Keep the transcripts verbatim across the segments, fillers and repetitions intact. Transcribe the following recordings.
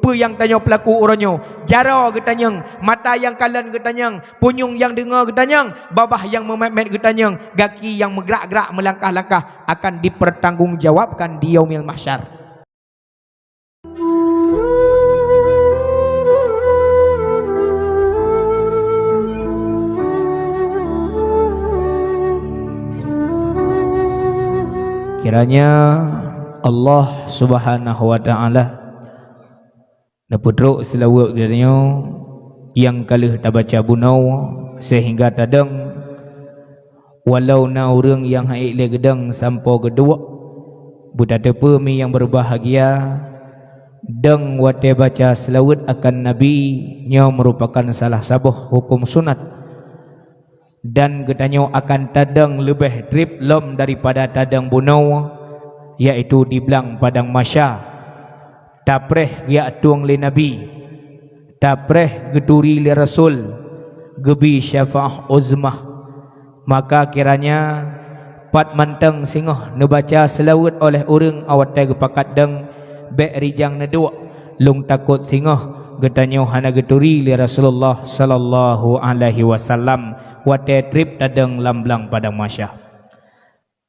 Peue nyang tanyoe peulaku uroe nyoe? Jaroe geutanyong, mata nyang kalon geutanyong, punyueng nyang deungoe geutanyong, babah nyang meumét-mét geutanyong, gaki nyang meugrak-grak meulangkah-langkah akan dipertanggungjawabkan di Yaumil Mahsyar. Kiranya Allah Subhanahu wa Ta'ala neupeutrok seulaweuet geutanyoe nyang ka lheueh tabaca bunoe seuhingga tadong, walau na ureuëng nyang han ék lé geudong sampoe geuduek. Beutateupeue mi nyang beubahgia, dong watée baca seulaweuet akan Nabi nyoe meurupakan salah saboh huköm sunat. Dan geutanyoe akan tadong leubeh treb lom daripada tadong bunoe, yaitu di blang padang mahsya. Tapreh geujak tueng lé Nabi, tapreh geuturi lé Rasul, geubi syafaah uzmah. Maka kiranya pat mantong singoh neubaca seulaweuet oleh ureuëng awai watée geupakat dong, bék rijang neuduek, lôn takot singoh geutanyoe hana geuturi lé Rasulullah sallallahu alaihi wasallam watée treb tadong lam blang padang mahsya.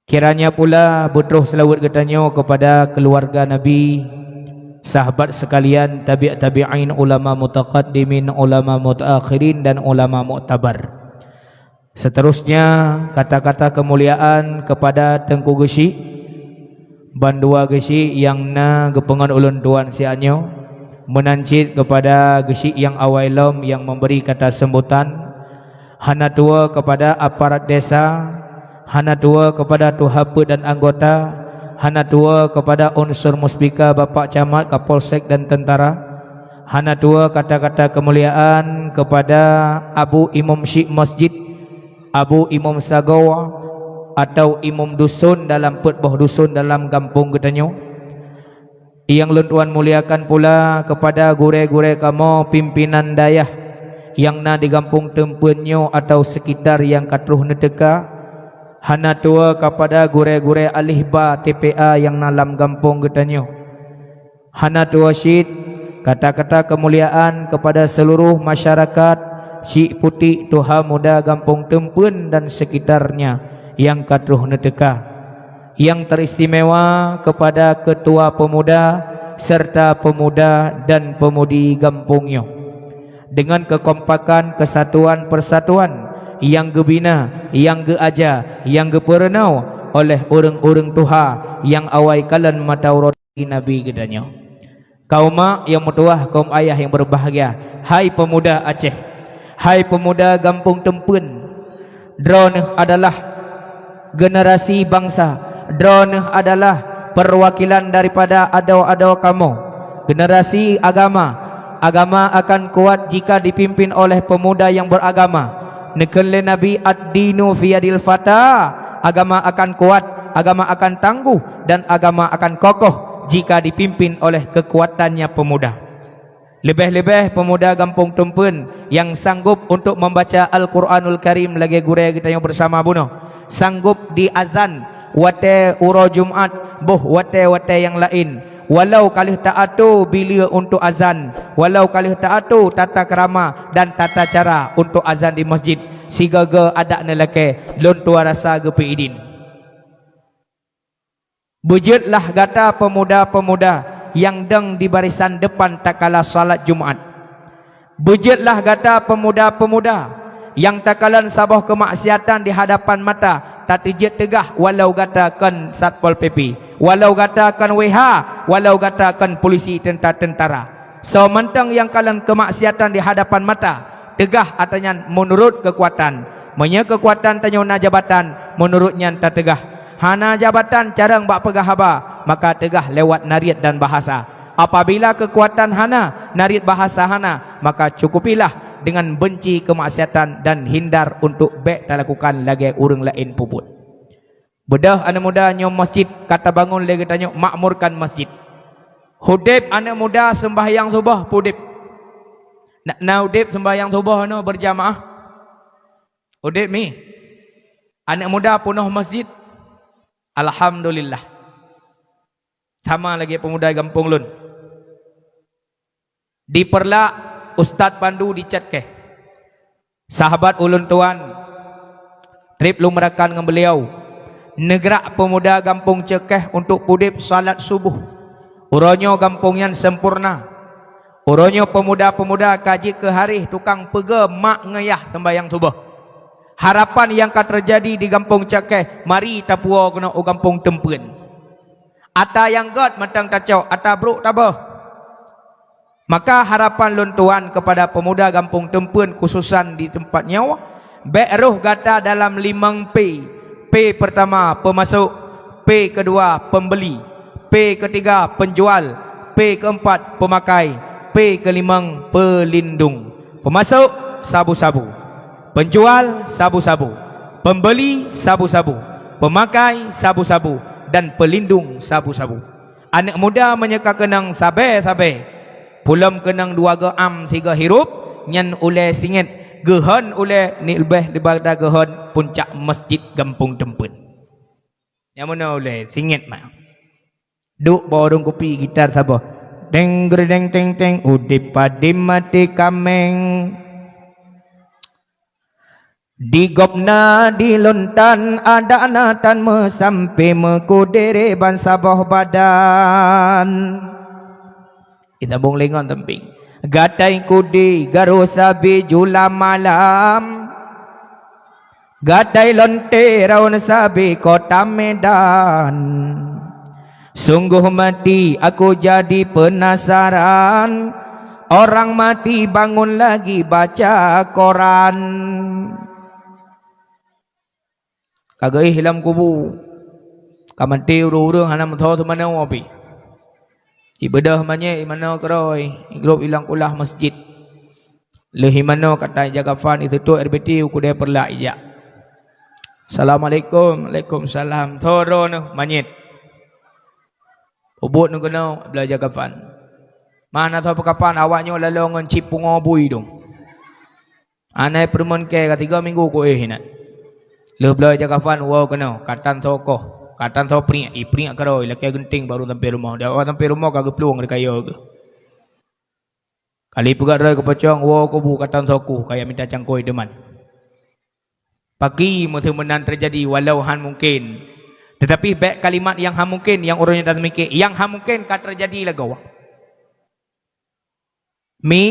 Kiranya pula beutroh seulaweuet geutanyoe keupada keuluwarga Nabi, sahabat seukalian, tabi' tabi'in, ulama mutaqaddimin, ulama mutaakhirin, dan ulama muktabar. Seuterusnya, kata-kata keumuliaan keupada Teungku Geuchik, bandua Geuchik nyang na geupeungon ulôn tuan siat nyoe, meunan cit keupada Geuchik nyang awai lom nyang meubri kata seumbutan, hana tuwoe keupada aparat desa, hana tuwoe keupada tuha peuet dan anggota, hana tuwoe keupada unsur muspika, bapak camat, kapolsek dan teuntara, hana tuwoe kata-kata keumuliaan keupada abu imum syik masjid, abu imum sagoe, atawa imum duson dalam peuet boh duson dalam gampông geutanyoe. Nyang lôn tuan muliakan pula keupada gurée-gurée kamoe pimpinan dayah nyang na di gampông Teumpeuen nyoe atawa seukitar nyang ka troh neuteuka, hana tuwoe keupada gurée-gurée aléh ba T P A nyang na lam gampông geutanyoe. Hana tuwoe cit kata-kata keumuliaan keupada seuluroh masyarakat Syik Putik, tuha muda gampông Teumpeuen dan seukitarnya nyang ka troh neuteuka, nyang teuistimewa keupada keutua peumuda serta peumuda dan peumudi gampông nyoe. Deungon keukompakan keusatuan peusatuan nyang geubina, nyang geuaja, nyang geupeureunoe oleh ureuëng-ureuëng tuha nyang awai kalon mata uroe Nabi geutanyoe. Kaum mak nyang meutuwah, kaum ayah nyang beubahgia, hai peumuda Aceh, hai peumuda gampông Teumpeuen, droeneueh adalah generasi bansa, droeneueh adalah peuwakilan daripada adoe-adoe kamoe. Generasi agama, agama akan kuat jika dipimpin oleh peumuda nyang beuragama. Neukheun lé Nabi, "Ad-dinu fi yadil fata," agama akan kuat, agama akan tangguh, dan agama akan kokoh jika dipimpin oleh keukuatannya peumuda. Leubeh-leubeh peumuda gampông Teumpeuen nyang sanggop untuk membaca Al-Quranul Karim lagée gurée geutanyoe beusama bunoe, sanggop di azan watée uroe Jumat, boh watée-watée nyang laén, walau ka lheueh teuatoe bileue untuk azan, walau ka lheueh teuatoe tata keurama dan tata cara untuk azan di masjid, sigoe-goe adak neulakée, lôn tuan rasa geupeuidin. Beujeuetlah gata peumuda-peumuda nyang dong di barisan depan takala salat Jumat. Beujeuetlah gata peumuda-peumuda nyang takalon saboh keumaksiatan di hadapan mata, tateujeuet teugah walau gata kon Satpol P P, walau gata kon W H, walau gata kon polisi, teuntara-teuntara. Soe mantong nyang kalon keumaksiatan di hadapan mata, teugah atra nyan meunurot keukuatan. Meunyoe keukuatan tanyoe na jabatan, meunurot nyan tateugah. Hana jabatan carông bak peugah haba, maka teugah lewat nariet dan bahasa. Apabila keukuatan hana, nariet bahasa hana, maka cukupilah deungon beunci keumaksiatan dan hindar untuk bék talakukan lagée ureuëng laén peubuet. Beudôh aneuëk muda, nyoe masjid ka tabangun lé geutanyoe, makmurkan masjid. Udeb aneuëk muda seumbahyang suboh, udeb. Na, na udeb seumbahyang suboh nyoe beurjamaah? Udeb mi? Aneuëk muda peunoh masjid? Alhamdulillah. Sama lagée peumuda gampông lôn. Di Peureulak, Ustaz Pandu di Cot Keh. Sahabat ulôn tuan, treb lôn meurakan ngon beuliau. Neugrak peumuda gampông Cot Keh untuk pudeb salat suboh. Uroe nyoe gampông nyan sempurna. Uroe nyoe peumuda-peumuda ka jeuet keu hareh tukang peugöt mak ngon yah seumbahyang suboh. Harapan nyang ka teujadi di gampông Cot Keh, mari tapuwoe keunoe u gampông Teumpeuen. Ata nyang göt mantong tacok, ata brok taböh. Maka harapan lôn tuan keupada peumuda gampông Teumpeuen khususan di teumpat nyoe, bèk rôh gata dalam limöng P. P peurtama, peumasok. P keudua, peumbeuli. P keutiga, peunjual. P keueumpat, peumakai. P keulimöng, peulindong. Peumasok, sabu-sabu. Peunjual, sabu-sabu. Peumbeuli, sabu-sabu. Peumakai, sabu-sabu. Dan peulindong, sabu-sabu. Aneuk muda meunyoe ka keunong sabé-sabé, pulom keunong dua geuam sigoe hirup, nyan ulèe singét, geuhon ulèe ni leubeh daripada geuhon puncak masjid gampông Teumpeuen. Nyang meunoe ulèe singét mak. Duek bak ureueng kupi gitar saboh. Teng gerdeng teng teng, udép padé maté kaméng. Di gobnyan di lôn tan, adak na tan meusampé, meukudé ban saboh badan. Itabong lé ngon teumpéng. Gatai kudé garoe sabé jula malam. Gatai lonte raun sabé kota Medan. Sungguh mati aku jadi penasaran, orang mati bangun lagi baca koran. Ka geuéh lam kubu, ka maté ureueng-ureueng hana meusaboh teumanoe pih. Ibeudôh manyét imanoe keudroe, igrôp ilang kulah masjid. Lheueh imanoe ka tan ija kafan, iseutuek air beutôi u keudè Peureulak ijak. "Assalamualaikum." "Waalaikumsalam." "Soe droeneuh?" "Manyét." "Peubuet neuh keunoe, bloe ija kafan." "Ma na soe peukafan?" "Awak nyoe laloe ngon cit pungo bui dong." "Anai peureumeun kèe ka tiga minggu kuéh inan." Lheueh bloe ija kafan, woe keunoe, ka tan soe koh, ka tan soe priek, ipriek keudroe, ilakèe geunteng baru sampai rumoh. Di awak sampai rumoh ka geuplueng di kayèe geuh. Kali peugöt droe geupocong, woe kubu ka tan soe koh, kaya mita cangkôi deuman. Pakri meuteumeunan teujadi walau han mungken. Teutapi bèk kalimat nyang han mungken nyang uroe nyoe taseumike, nyang han mungken ka teujadi lagoe. Mi,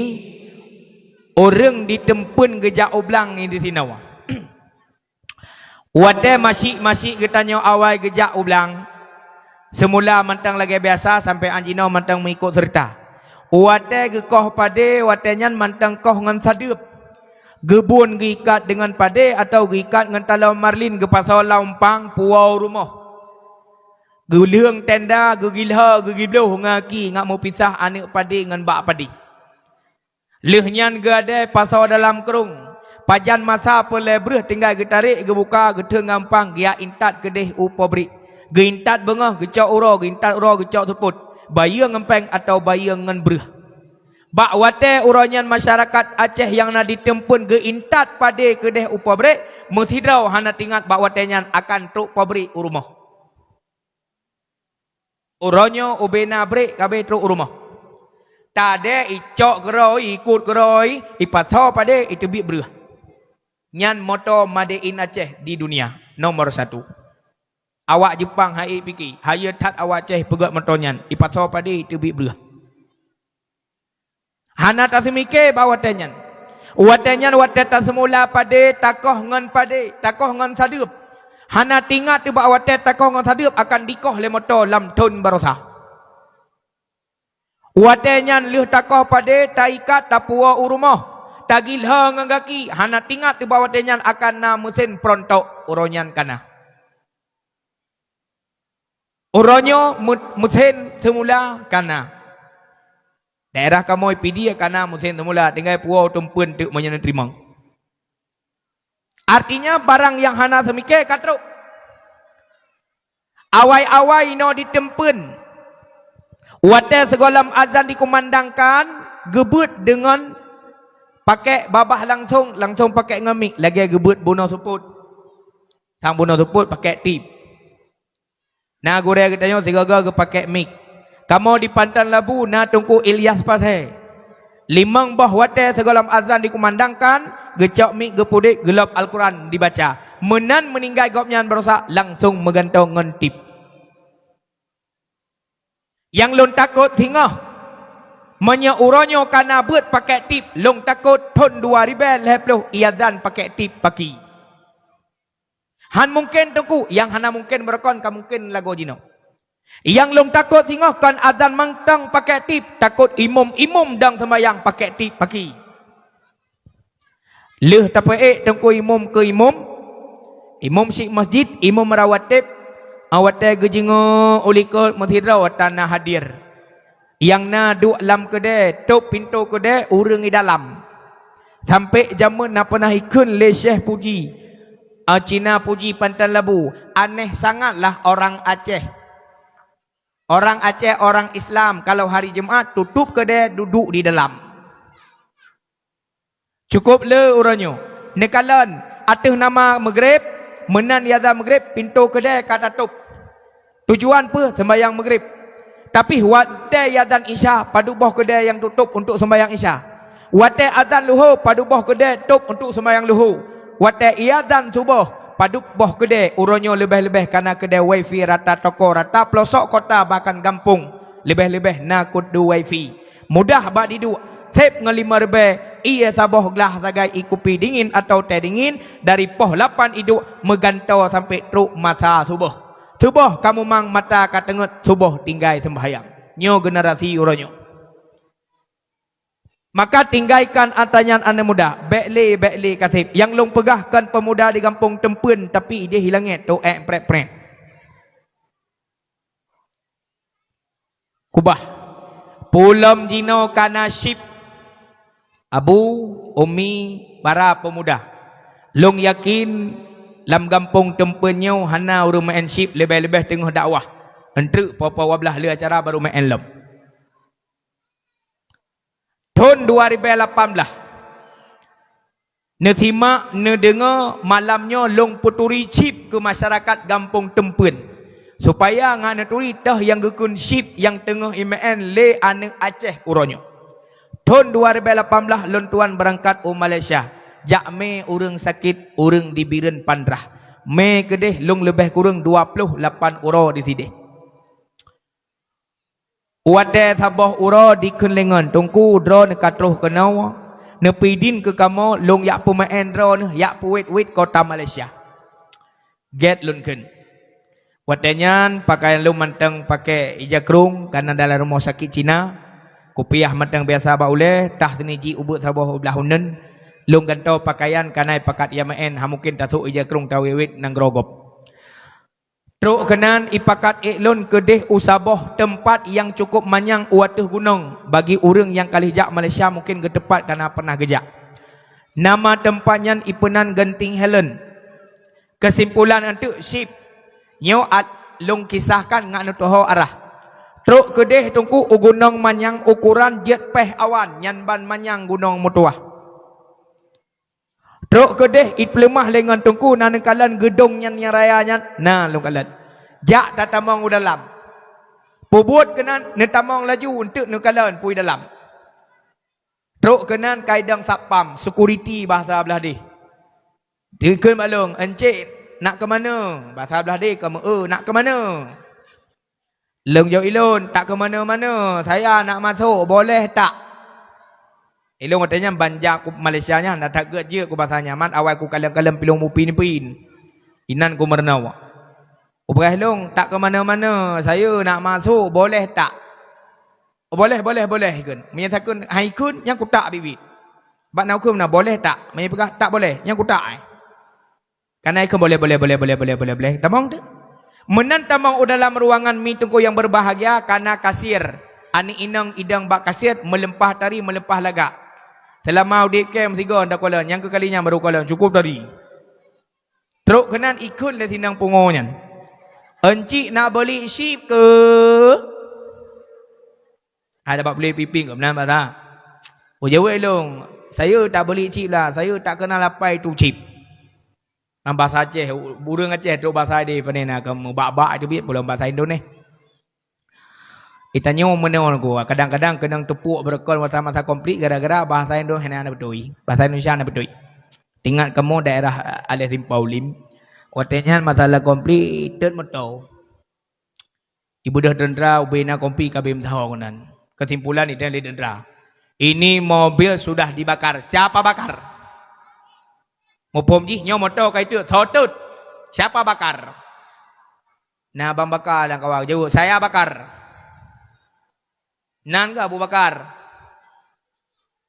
ureueng di Teumpeuen geujak u blang nyan disinoe. Watèe masyik-masyik geutanyoe awai geujak u blang, seumula mantong lagèe biasa sampoe 'an jinoe mantong meuikot seureuta. Watèe geukoh padé, watèe nyan mantong koh ngon sadeup. Geubun geuikat deungon padé atawa geuikat ngon taloe marlin geupasoe lam umpang puwoe u rumoh. Geulheueng tenda, geugilho, geugibloh ngon aki ngat meupisah aneuk padé ngon bak padé. Lheueh nyan geuadèe pasoe dalam krueng. Pajan masa peureulèe breueh tinggai geutarek, geubuka, geutheun ngon umpang, geujak intat keudeh u pabrik. Geuintat beungoh, geucok uroe, geuintat uroe, geucok seupôt. Bayeue ngon péng atawa bayeue ngon breueh. Bak watèe uroe nyan masyarakat Aceh nyang na di Teumpeuen geuintat padé keudeh u pabrik, meusidroe hana teuingat bak watèe nyan akan trok pabrik u rumoh. Uroe nyoe ubé na brek ka abéh trok u rumoh. Tadèe icok keudroe, ikot keudroe, ipasoe padé, iteubiet breueh. Nyan moto made in Aceh di dunia, nomor satu. Awak Jeupang han ék pike, hayeue that awak Aceh peugöt moto nyan, ipasoe padé, iteubiet breueh. Hana taseumike bak watèe nyan. Watèe nyan watèe taseumula padé, takoh ngon padé, takoh ngon sadeup. Hana teuingat teubak watèe takoh ngon sadeup akan dikoh lé moto lam thon baroesa. Watèe nyan lheueh takoh padé, taikat, tapuwoe u rumoh, tagilho ngon gaki, hana teuingat teubak watèe nyan akan na meusén peurontok, uroe nyan ka na. Uroe nyoe meu-, meusén seumula ka na. Daerah kamoe Pidie ka na meusén seumula, tinggai puwoe u Teumpeuen teuk meunyoe neuteurimong. Artinya, barang nyang hana seumike ka trok. Awai-awai inoe di Teumpeuen, watèe sigohlom azan dikumandangkan, geubeuet deungon pakèk babah langsong, langsong pakèk ngon mik, lagèe geubeuet bunoe seupôt. Sang bunoe seupôt pakèk tip. Na gurèe geutanyoe sigoe-goe geupakèk mik. Kamoe di Panton Labu na Teungku Ilyas Pasè. Limong boh watée sigohlom azan dikumandangkan, geucok miek, geupudeb, geulôb Al-Quran dibaca. Meunan meuninggai gobnyan barosa langsong meugantoe ngon tip. Nyang lôn takot singoh, meunyoe uroe nyoe kana beuet pakai tip, lôn takot thon dua ribée lhée ploh iazan pakai tip paki. Han mungken Teungku, nyang hana mungken beureukoh ka mungken lagoe jinoe. Nyang lôn takot singoh kon azan mantong pakai tip, takot imum-imum dong seumayang pakai tip paki. Lheueh tapeuék Teungku imum keu imum, imum syik masjid, imum rawatib, watée geujingoe u likot meusidroe tan na hadir. Nyang na duek lam keudée, tôb pintoe keudée ureuëng i dalam. Sampoe jameun na peunah ikheun lé Syekh Puji, a, Cina Puji Pantan Labu, aneh sangatlah orang Aceh. Orang Aceh, orang Islam, kalau hari Jumat tutup keudée, duduk di dalam. Cukup le uroe nyoe. Neukalon, ateueh nama Maghrib, meunan iazan Maghrib, pintoe keudée ka tatôb. Tujuan peue? Seumayang Maghrib. Tapi watée iazan Isya, padub boh keudée nyang tutôb untuk seumayang Isya. Watée azan Luho, padub boh keudée tôb untuk seumayang Luho. Watée iazan Suboh, padub boh keudée, uroe nyoe leubeh-leubeh kana keudée wifi rata toko, rata peulosok kota, bahkan gampông, leubeh-leubeh na keudée wifi. Mudah bak diduek, seb ngon limong ribée, ie saboh glah sagai ie kupi dingin atawa tée dingin, dari poh lapan iduek meugantoe sampoe trok masa suboh. Suboh ka mumang mata ka teungeut, suboh tinggai seumbahyang. Nyoe generasi uroe nyoe. Maka tinggaikan atra nyan aneuëk muda, bék lé, bék lé kaseb. Nyang lôn peugah kon peumuda di gampông Teumpeuen, tapi idéh i langét teu ék prét-prét. Kubah. Peulom jinoe kana syib. Abu, Umi, para peumuda. Lôn yakin lam gampông Teumpeuen nyoe hana ureuëng meu'en syib, leubeh-leubeh teungoh dakwah. Eunteuk poh-poh dua blaih lé acara barô meu'en lom. Thon dua ribée lapan blaih, neusimak, neudeungoe malam nyoe lôn peuturi syib keu masyarakat gampông Teumpeuen, supaya ngat neuturi toh nyang geukheun syib nyang teungoh imeu'en lé aneuëk Aceh uroe nyoe. Thon dua ribée lapan blaih lôn tuan beurangkat u Malaysia, jak mé ureuëng sakét, ureuëng di Bireuen Pandrah. Mé keudeh lôn leubeh kureueng dua ploh lapan uroe disideh. Watée saboh uroe dikheun lé ngon, "Teungku, droeneuh ka troh keunoe, neupeudin keu kamoe, lôn jak peumeu'en droeneuh, jak peuwét-wét kota Malaysia." Gét lôn kheun. Watée nyan pakaian lôn mantong paké ija krong, kana dalam rumoh sakét Cina. Kupiah mantong biasa bak ulée, tah teunijik ubeut saboh u blaih uneuen. Lôn gantoe pakaian kana ipakat ija meu'en, hana mungken tasôk ija krong tawét-wét nanggroe gob. Trok keunan ipakat ék lôn keudeh u saboh teumpat nyang cukup manyang u ateueh gunong, bagi ureuëng nyang ka lheueh jak Malaysia mungken geuteupat kana pernah geujak. Nama teumpat nyan ipeunan Genting Helen. Keusimpulan eunteuk syib, nyoe at lôn kisahkan ngat neutuho arah. Trok keudeh Teungku u gunong manyang ukoran jeuet péh awan nyan ban manyang gunong meutuwah. Trok keudeh ipeuleumah lé ngon Teungku na neukalon geudong nyan nyang raya nyan, na lôn kalon. Jak tatamong u dalam. Peubuet keunan neutamong laju eunteuk neukalon peue dalam. Trok keunan ka idong satpam, security bahasa blah deh. Dikheun bak lôn, "Encik, nak keu manoe?" Bahasa blah deh ka meu-eu, "Nak keu manoe?" Lôn jaweueb ilôn, "Tak keu manoe-manoe, saya nak masôk, boleh tak?" Ilôn watée nyan ban jak u Malaysia nyan, na that geuet jeuet ku basa nyaman, awai ku kalon-kalon pilong mupin-pin. Inan ku meurunoe. Kupeugah ilôn, "Tak keu manoe-manoe, saya nak masôk, boleh tak?" "Boleh, boleh, boleh," ikheun. Meunyoe takheun, "Hai," ikheun, nyan kutak biet-biet. Bak na ukeue meunan, "Boleh tak?" Meunyoe peugah, "Tak boleh," nyan kutak ai. Kana ikheun, "Boleh, boleh, boleh." Tamong teuk. Meunan tamong u dalam ruangan mi Teungku nyang berbahagia, kana kasir. Aneuk inong idong bak kasir, meuleumpah tari, meuleumpah lagak. Seulama udeb kée meusigoe takalon, nyang keu kali nyan baru kalon, cukup tari. Trok keunan ikheun lé sinong pungo nyan, "Encik nak beuli chip keu?" Ada bak beuli piping keu meunan basa. Ujaweueb ilôn, "Saya tak beuli chip lah, saya tak kenal apa itu chip." Nang basa Aceh, ureuëng Aceh trok basa deh pane na keu meubak-bak teubiet pulang basa Indonesia. Itanyoe meunoe ku, kadang-kadang keunong teupok beureukoh masa-masa konflik gara-gara bahasa Indo-, hana beutôi. Bahasa Indonesia hana beutôi. Ingat kamoe daerah, eh, Aleh Simpaulim, watée nyan masalah konflik, teut moto. Ibeudôh teuntara ubena konflik ka beumeusahô keunan. Keusimpulan itém lé teuntara, "Ini mobil sudah dibakar. Siapa bakar?" Muphom jih nyoe moto ka iteuk, "Soe teut? Siapa bakar?" Na bang bakar lam kawan jaweueb, "Saya bakar." Nan geuh Abu Bakar.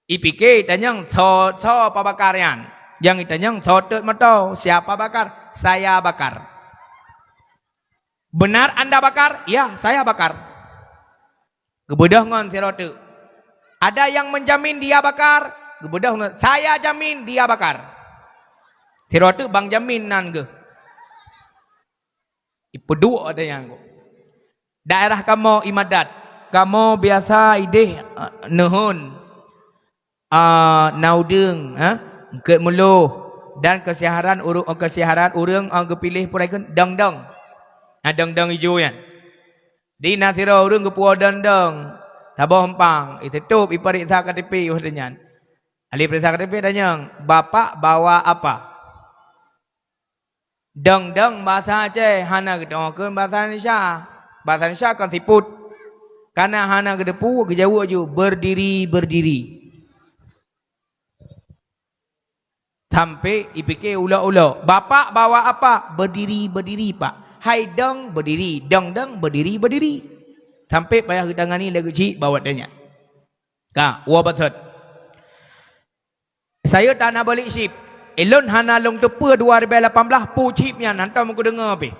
Ipike itanyong, "Soe, soe pabakar nyan?" Nyang itanyong, "Soe teut moto? Siapa bakar?" "Saya bakar." "Benar anda bakar?" "Ya, saya bakar." Geubeudôh ngon sidroe teuk. "Ada yang menjamin dia bakar?" Geubeudôh ngon, "Saya jamin dia bakar." Sidroe teuk bang jamin nan geuh. Ipeuduek ada nyang daerah kamoe imadat. Kamoe biasa ideh, eh, neuheun, eh, na udeueng, eh, eungkôt meuloh dan keusiharan ureueng, keusiharan ureueng, eh, geupiléh pura ikon dong-dong. Ha, dong-dong ijo nyan. Di na sidroe ureueng geupuwoe dong-dong, saboh umpang, iteutôp, ipareksa K T P watée nyan. Ahli pareksa K T P tanyong, "Bapak bawa apa?" Dong-dong bahasa Aceh, hana geutanyoe kheun bahasa Indonesia. Bahasa Indonesia kon siput. Kana hana geuteupeue, geujaweueb ju, "Berdiri, berdiri." Sampai ipike ulok-ulok, "Bapak bawa apa?" "Berdiri, berdiri, Pak." "Hai dong, berdiri, dong-dong, berdiri, berdiri." Sampai payah geutangani lé geuchik bak watée nyan. Ka, woe bacut. Sayeue tan na balik chip. Ilôn hana lôn teupeue dua ribèe lapan blaih peue chip nyan, hantom keudeungoe pih.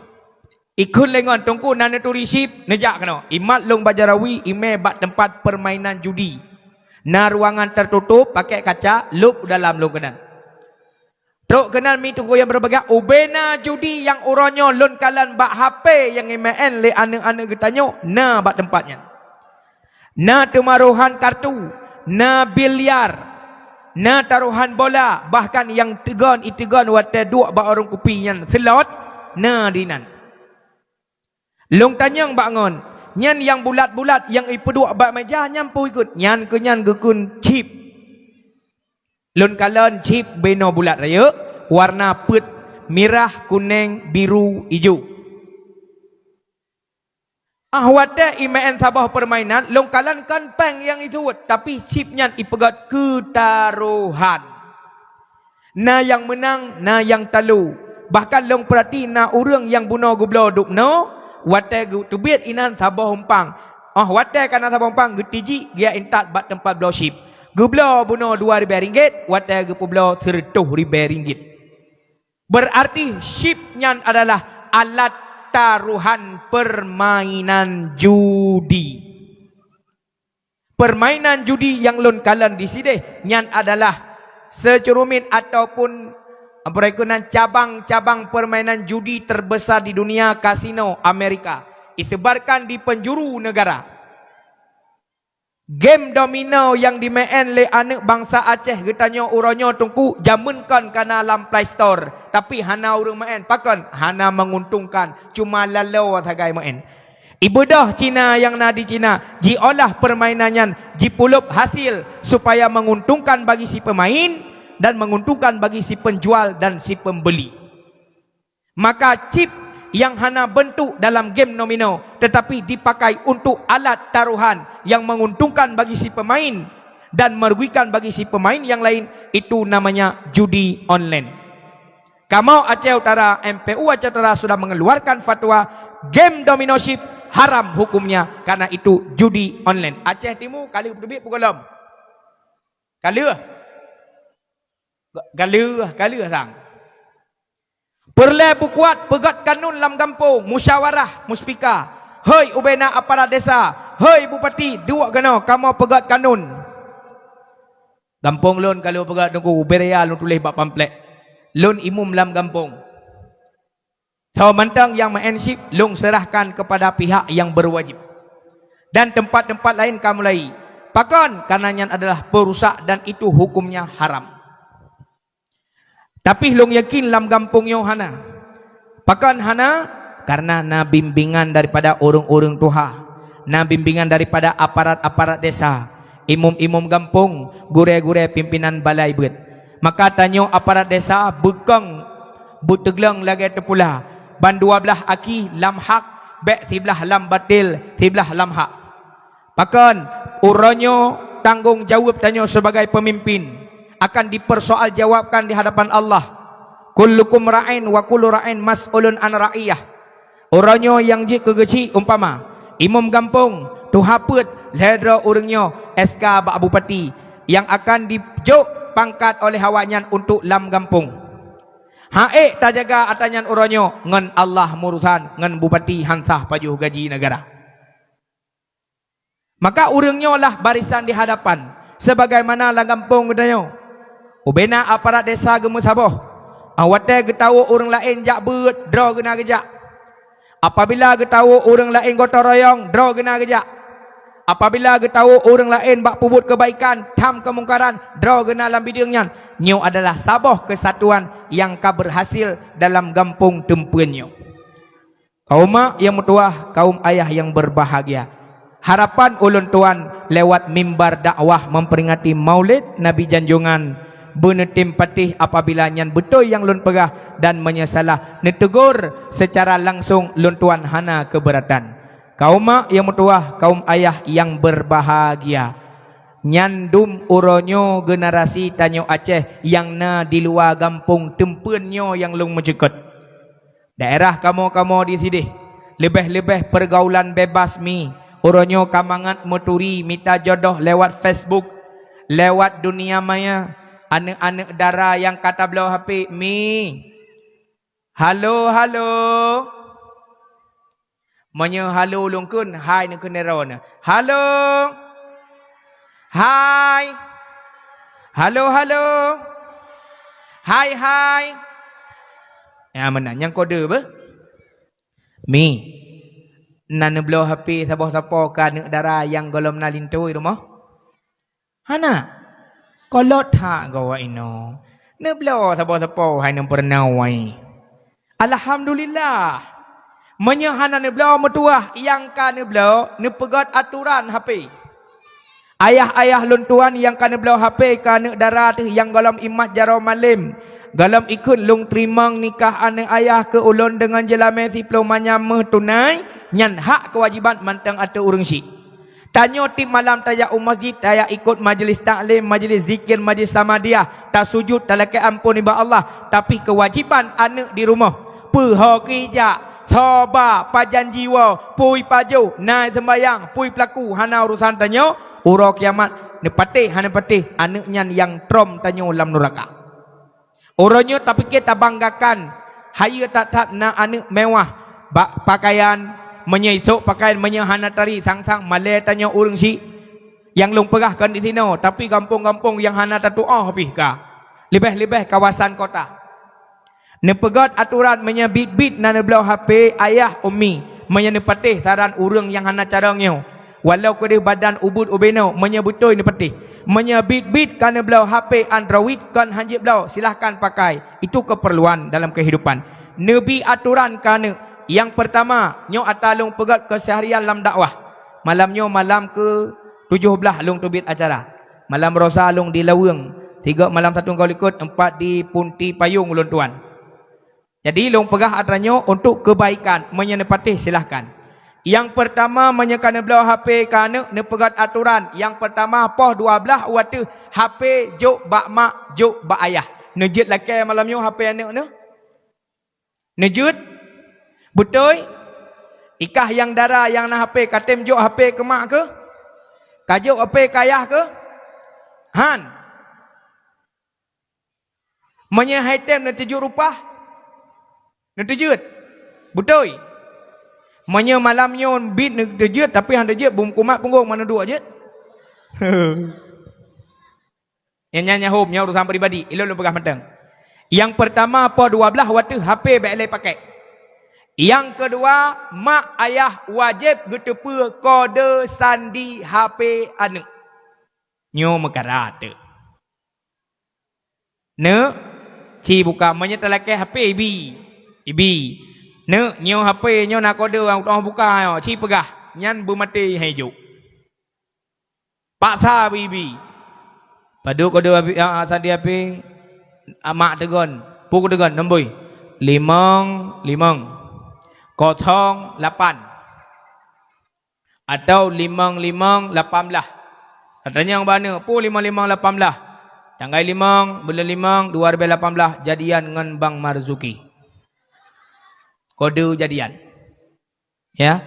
Ikheun lé ngon teungku na neuturi chip, neujak keunoe. Imat lôn bak jaroe, imè bak teumpat peurmainan judi. Na ruangan teututôp, pakèk kaca, lôb u dalam lôn keunan. Trôk keunan mi teungku nyang beureubagian, ubena judi nyang uroe nyoe lôn kalon bak H P nyang imèn lé aneuk-aneuk geutanyoe na bak teumpat nyan. Na teumarohan kartu, na biliar, na tarohan bola, bahkan nyang teugon iteugon watèe duek bak warông kupi nyan, slot, na dinan. Lôn tanyong bak ngon, nyan nyang bulat-bulat nyang ipeuduek bak meuja nyan peue ikot? Nyan keuh nyan geukheun chip. Lôn kalon chip binoe bulat rayeuk, warna peuet, mirah, kunèng, biru, ijo. Ah watèe imèn saboh peurmainan, lôn kalon kon péng nyang isuet, tapi chip nyan ipeugöt keu tarohan. Na nyang meunang, na nyang talo. Bahkan lôn peurati na ureueng nyang bunoe geubloe dubnoe, watèe geuteubiet inan saboh umpang. Ah watèe ka na saboh umpang, geutijik geujak intat bak teumpat bloe chip. Geubloe bunoe dua ribèe ringgit, watèe geupeubloe sireutôh ribèe ringgit. Beurarti chip nyan adalah alat tarohan peurmainan judi. Peurmainan judi nyang lôn kalon disideh nyan adalah seucureumiet ataupun peureukunan cabang-cabang peurmainan judi teurbeusa di dunia, kasino Amerika, iseubarkan di peunjuru neugara. Game domino nyang jimeu'en lé aneuk bansa Aceh geutanyoe uroe nyoe teungku, jameun kon ka na lam Play Store, tapi hana ureueng meu'en. Pakon? Hana menguntungkan, cuma laloe sagai meu'en. Ibeudôh Cina nyang na di Cina, jiolah peurmainan nyan, jipulop hasil supaya menguntungkan bagi si peumain dan menguntungkan bagi si peunjual dan si peumbeuli. Maka chip nyang hana beuntuk dalam game domino, teutapi dipakai untuk alat tarohan nyang menguntungkan bagi si peumain dan merugikan bagi si peumain nyang laén, itu namanya judi online. Kamoe Aceh Utara, M P U Aceh Utara sudah mengeluarkan fatwa, game domino chip haram hukumnya karena itu judi online. Aceh Timu, ka lheueh peuteubiet peue gohlom? Ka lheueh? Ka lheueh, ka lheueh sang. Peureulèe beukuat peugöt kanun lam gampông, musyawarah, muspika. Hei ubena aparat desa, hei bupati, duek keunoe kamoe peugöt kanun. Gampông lôn ka lôn peugöt teungku, ubé raya lôn tuléh bak pamflet. Lôn imum lam gampông. Soe mantong nyang meu'en chip, lôn seurahkan keupada pihak nyang beuwajéb. Dan teumpat-teumpat laén ka mulai. Pakon? Karena nyan adalah peurusak dan itu hukumnya haram. Tapi lôn yakin lam gampông nyoe hana. Pakon hana? Karena na bimbingan daripada ureueng-ureueng tuha. Na bimbingan daripada aparat-aparat desa, imum-imum gampông, gurée-gurée pimpinan balai beuet. Maka tanyoe aparat desa beukong beuteuglong lagée teupula, ban dua blaih aki lam hak, bék siblaih lam batil, siblaih lam hak. Pakon, uroe nyoe tanggong jaweueb tanyoe sibagai peumimpin akan dipeursoal jawabkan di hadapan Allah. "Kullukum ra'in wa kullu ra'in mas'ulun an ra'iyah." Uroe nyoe nyang jeuet keu geuchik, umpama, imum gampông, tuha peuet, lhée droe ureuëng nyoe S K bak bupati, nyang akan dijok pangkat oleh awaknyan untuk lam gampông. Han ék tajaga atra nyan uroe nyoe, ngon Allah meurusan, ngon bupati han sah pajoh gaji neugara. Maka ureuëng nyoe lah barisan di hadapan, sebagaimana lam gampông geutanyoe. Ubena aparat desa geumeusaboh, watée geutawök ureuëng laén jak beuet, droe geuna geujak. Apabila geutawök ureuëng laén gotong royong, droe geuna geujak. Apabila geutawök ureuëng laén bak peubuet keubaikan, tham keumungkaran, droe geuna lam bideueng nyan. Nyoe adalah saboh keusatuan nyang ka beurhasil dalam gampông Teumpeuen nyoe. Kaum mak nyang meutuwah, kaum ayah nyang beurbahagia, harapan ulôn tuan lewat mimbar dakwah memperingati Maulid Nabi Janjongan beuneutem patéh apabila nyan beutôi nyang lôn peugah, dan meunyoe salah, neutegur seucara langsong, lôn tuan hana keubeuratan. Kaum mak nyang meutuwah, kaum ayah nyang beurbahagia, nyan dum uroe nyoe generasi tanyoe Aceh nyang na di luwa gampông Teumpeuen nyoe nyang lôn meucukot. Daerah kamoe-kamoe di sideh, leubeh-leubeh peurgaulan bebas mi, uroe nyoe ka mangat meuturi mita jodoh lewat Facebook, lewat dunia maya. Aneuëk-aneuëk dara nyang ka tabloe H P mi. Halo, halo. Meunyoe halo lôn kheun, hai neukheun droeneuh. Halo. Hai. Halo, halo. Hai, hai. Ya, meunan nyang kode beh. Mi, na neubloe H P saboh sapo keu aneuëk dara nyang gohlom na linto i rumoh? Hana. Kolot that goe inoe. Neubloe saboh sapo hai nyan peureuna wai. Alhamdulillah. Meunyoe hana neubloe meutuwah nyang ka neubloe, neupeugét atoran H P. Ayah-ayah lôn tuan nyang ka neubloe H P keu aneuëk dara teuh nyang gohlom imat jaroe malem, gohlom ikheun lôn teurimong nikah aneuëk ayah keu ulôn deungon jeulamé siplôh manyam méuh tunai, nyan hak keuwajéban mantong ateueh ureuëng syik. Tanyoe tieb malam tajak u masjid, tajak ikot majelis taklim, majelis zikir, majelis samadiah, tasujut, talakée amphon nibak Allah, tapi keuwajéban aneuëk di rumoh, peuho keu jak, soe ba, pajan jiwoe, pui pajoh, na seumbahyang, pui peulaku, hana urosan tanyoe, uroe kiamat, neupatéh hana neupatéh, aneuëk nyan nyang trom tanyoe lam nuraka. Uroe nyoe tapike tabanggakan, hayeue that-that na aneuëk mewah, bak pakaian, meunyoe isôk pakaian, meunyoe hana tari sang-sang malée tanyoe ureuëng syik. Nyang lôn peugah kon disinoe, tapi gampông-gampông nyang hana tatuoh pih ka, leubeh-leubeh kawasan kota. Neupeugét atoran meunyoe biet-biet na neubloe H P ayah ummi, meunyoe neupatéh saran ureuëng nyang hana carông nyoe. Walau keudeh badan ubit ubenoe, meunyoe beutôi neupatéh. Meunyoe biet-biet ka neubloe H P Android kon hanjeuet bloe, silahkan pakai. Itu keperluan dalam kehidupan. Neubi atoran keu aneuëk. Nyang peurtama, nyoe ata lôn peugét keuseuharian lam dakwah. Malam nyoe malam keu tujoh blaih lôn teubiet acara. Malam rosa lôn di Laweueng, tiga malam satu minggu likot, empat di Punti Payong ulôn tuan. Jadi, lôn peugah atra nyoe untuk keubaikan, meunyoe neupatéh, silahkan. Nyang peurtama, meunyoe ka neubloe H P keu aneuëk, neupeugét atoran. Nyang peurtama, poh dua blaih u ateueh, H P jok bak mak, jok bak ayah. Neujeuet lakée malam nyoe H P aneuëk neuh? Neujeuet? Beutôi? Ikah nyang dara nyang na H P, ka tem jok H P keu mak keuh? Ka jok H P keu ayah keuh? Han. Meunyoe hai tem neuteujeuet rupah, neuteujeuet. Beutôi. Meunyoe malam nyoe biet neuteujeuet, tapi han teujeuet, beukumat punggong meunan duek jeuet. Nyan, nyan, nyan hom, nyan urusan pribadi. Ilôn lôn peugah mantong. Nyang peurtama, poh dua blaih u ateueh H P bék lé pakai. Nyang keudua, mak ayah wajéb geuteupeue kode sandi H P aneuëk. Nyoe meukara teuh. Neuk, ci buka. Meunyoe talakée H P ibi. Ibi. Neuk, nyoe H P nyoe na kode nyang tu'oh buka nyoe, ci peugah. nyan beumaté hai jok. Paksa bibi. Padub kode api, ah, sadi api, amak tegon, pu tegon, nomboi. Limong, limong. Kosong, lapan. Atau limong, limong, lapan belas. Tanyong bak aneuk, pu limong, limong, lapan belas. Tanggai limong, buleuen limong, dua ribee lapan belas, jadian ngon Bang Marzuki. Kode jadian. Ya.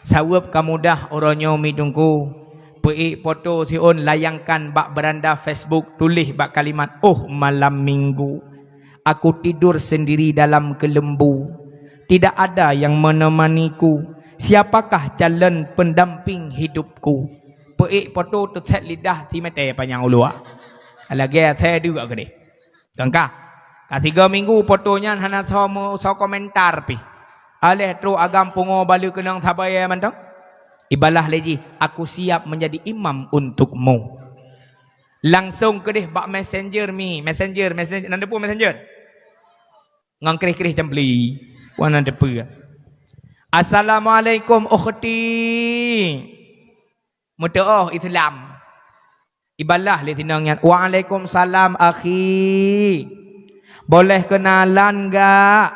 Sabab ka mudah uroe nyoe mi teungku. Peuék poto siôn layangkan bak beuranda Facebook, tuléh bak kalimat, "Oh malam minggu, aku tidur sendiri dalam kelembu. Tidak ada yang menemaniku. Siapakah calon pendamping hidupku?" Peuék poto teuset lidah simeté panyang uluwa. Lagée asée deuk keudeh. Kangka. Ka sigoe minggu poto nyan hana soe meu-, soe komentar pih. Aléh trok agam pungo baleue keunong sabai mantong. Ibalah lé jih, "Aku siap menjadi imam untukmu." Langsong keudeh bak messenger mi, messenger, messenger, nan depu messenger. Ngon krih-krih cempli. Wan nan depu. "Assalamualaikum ukhti." Meutuoh Islam. Ibalah lé sinong nyan, "Waalaikumsalam, akhi. Boleh kenalan gak?"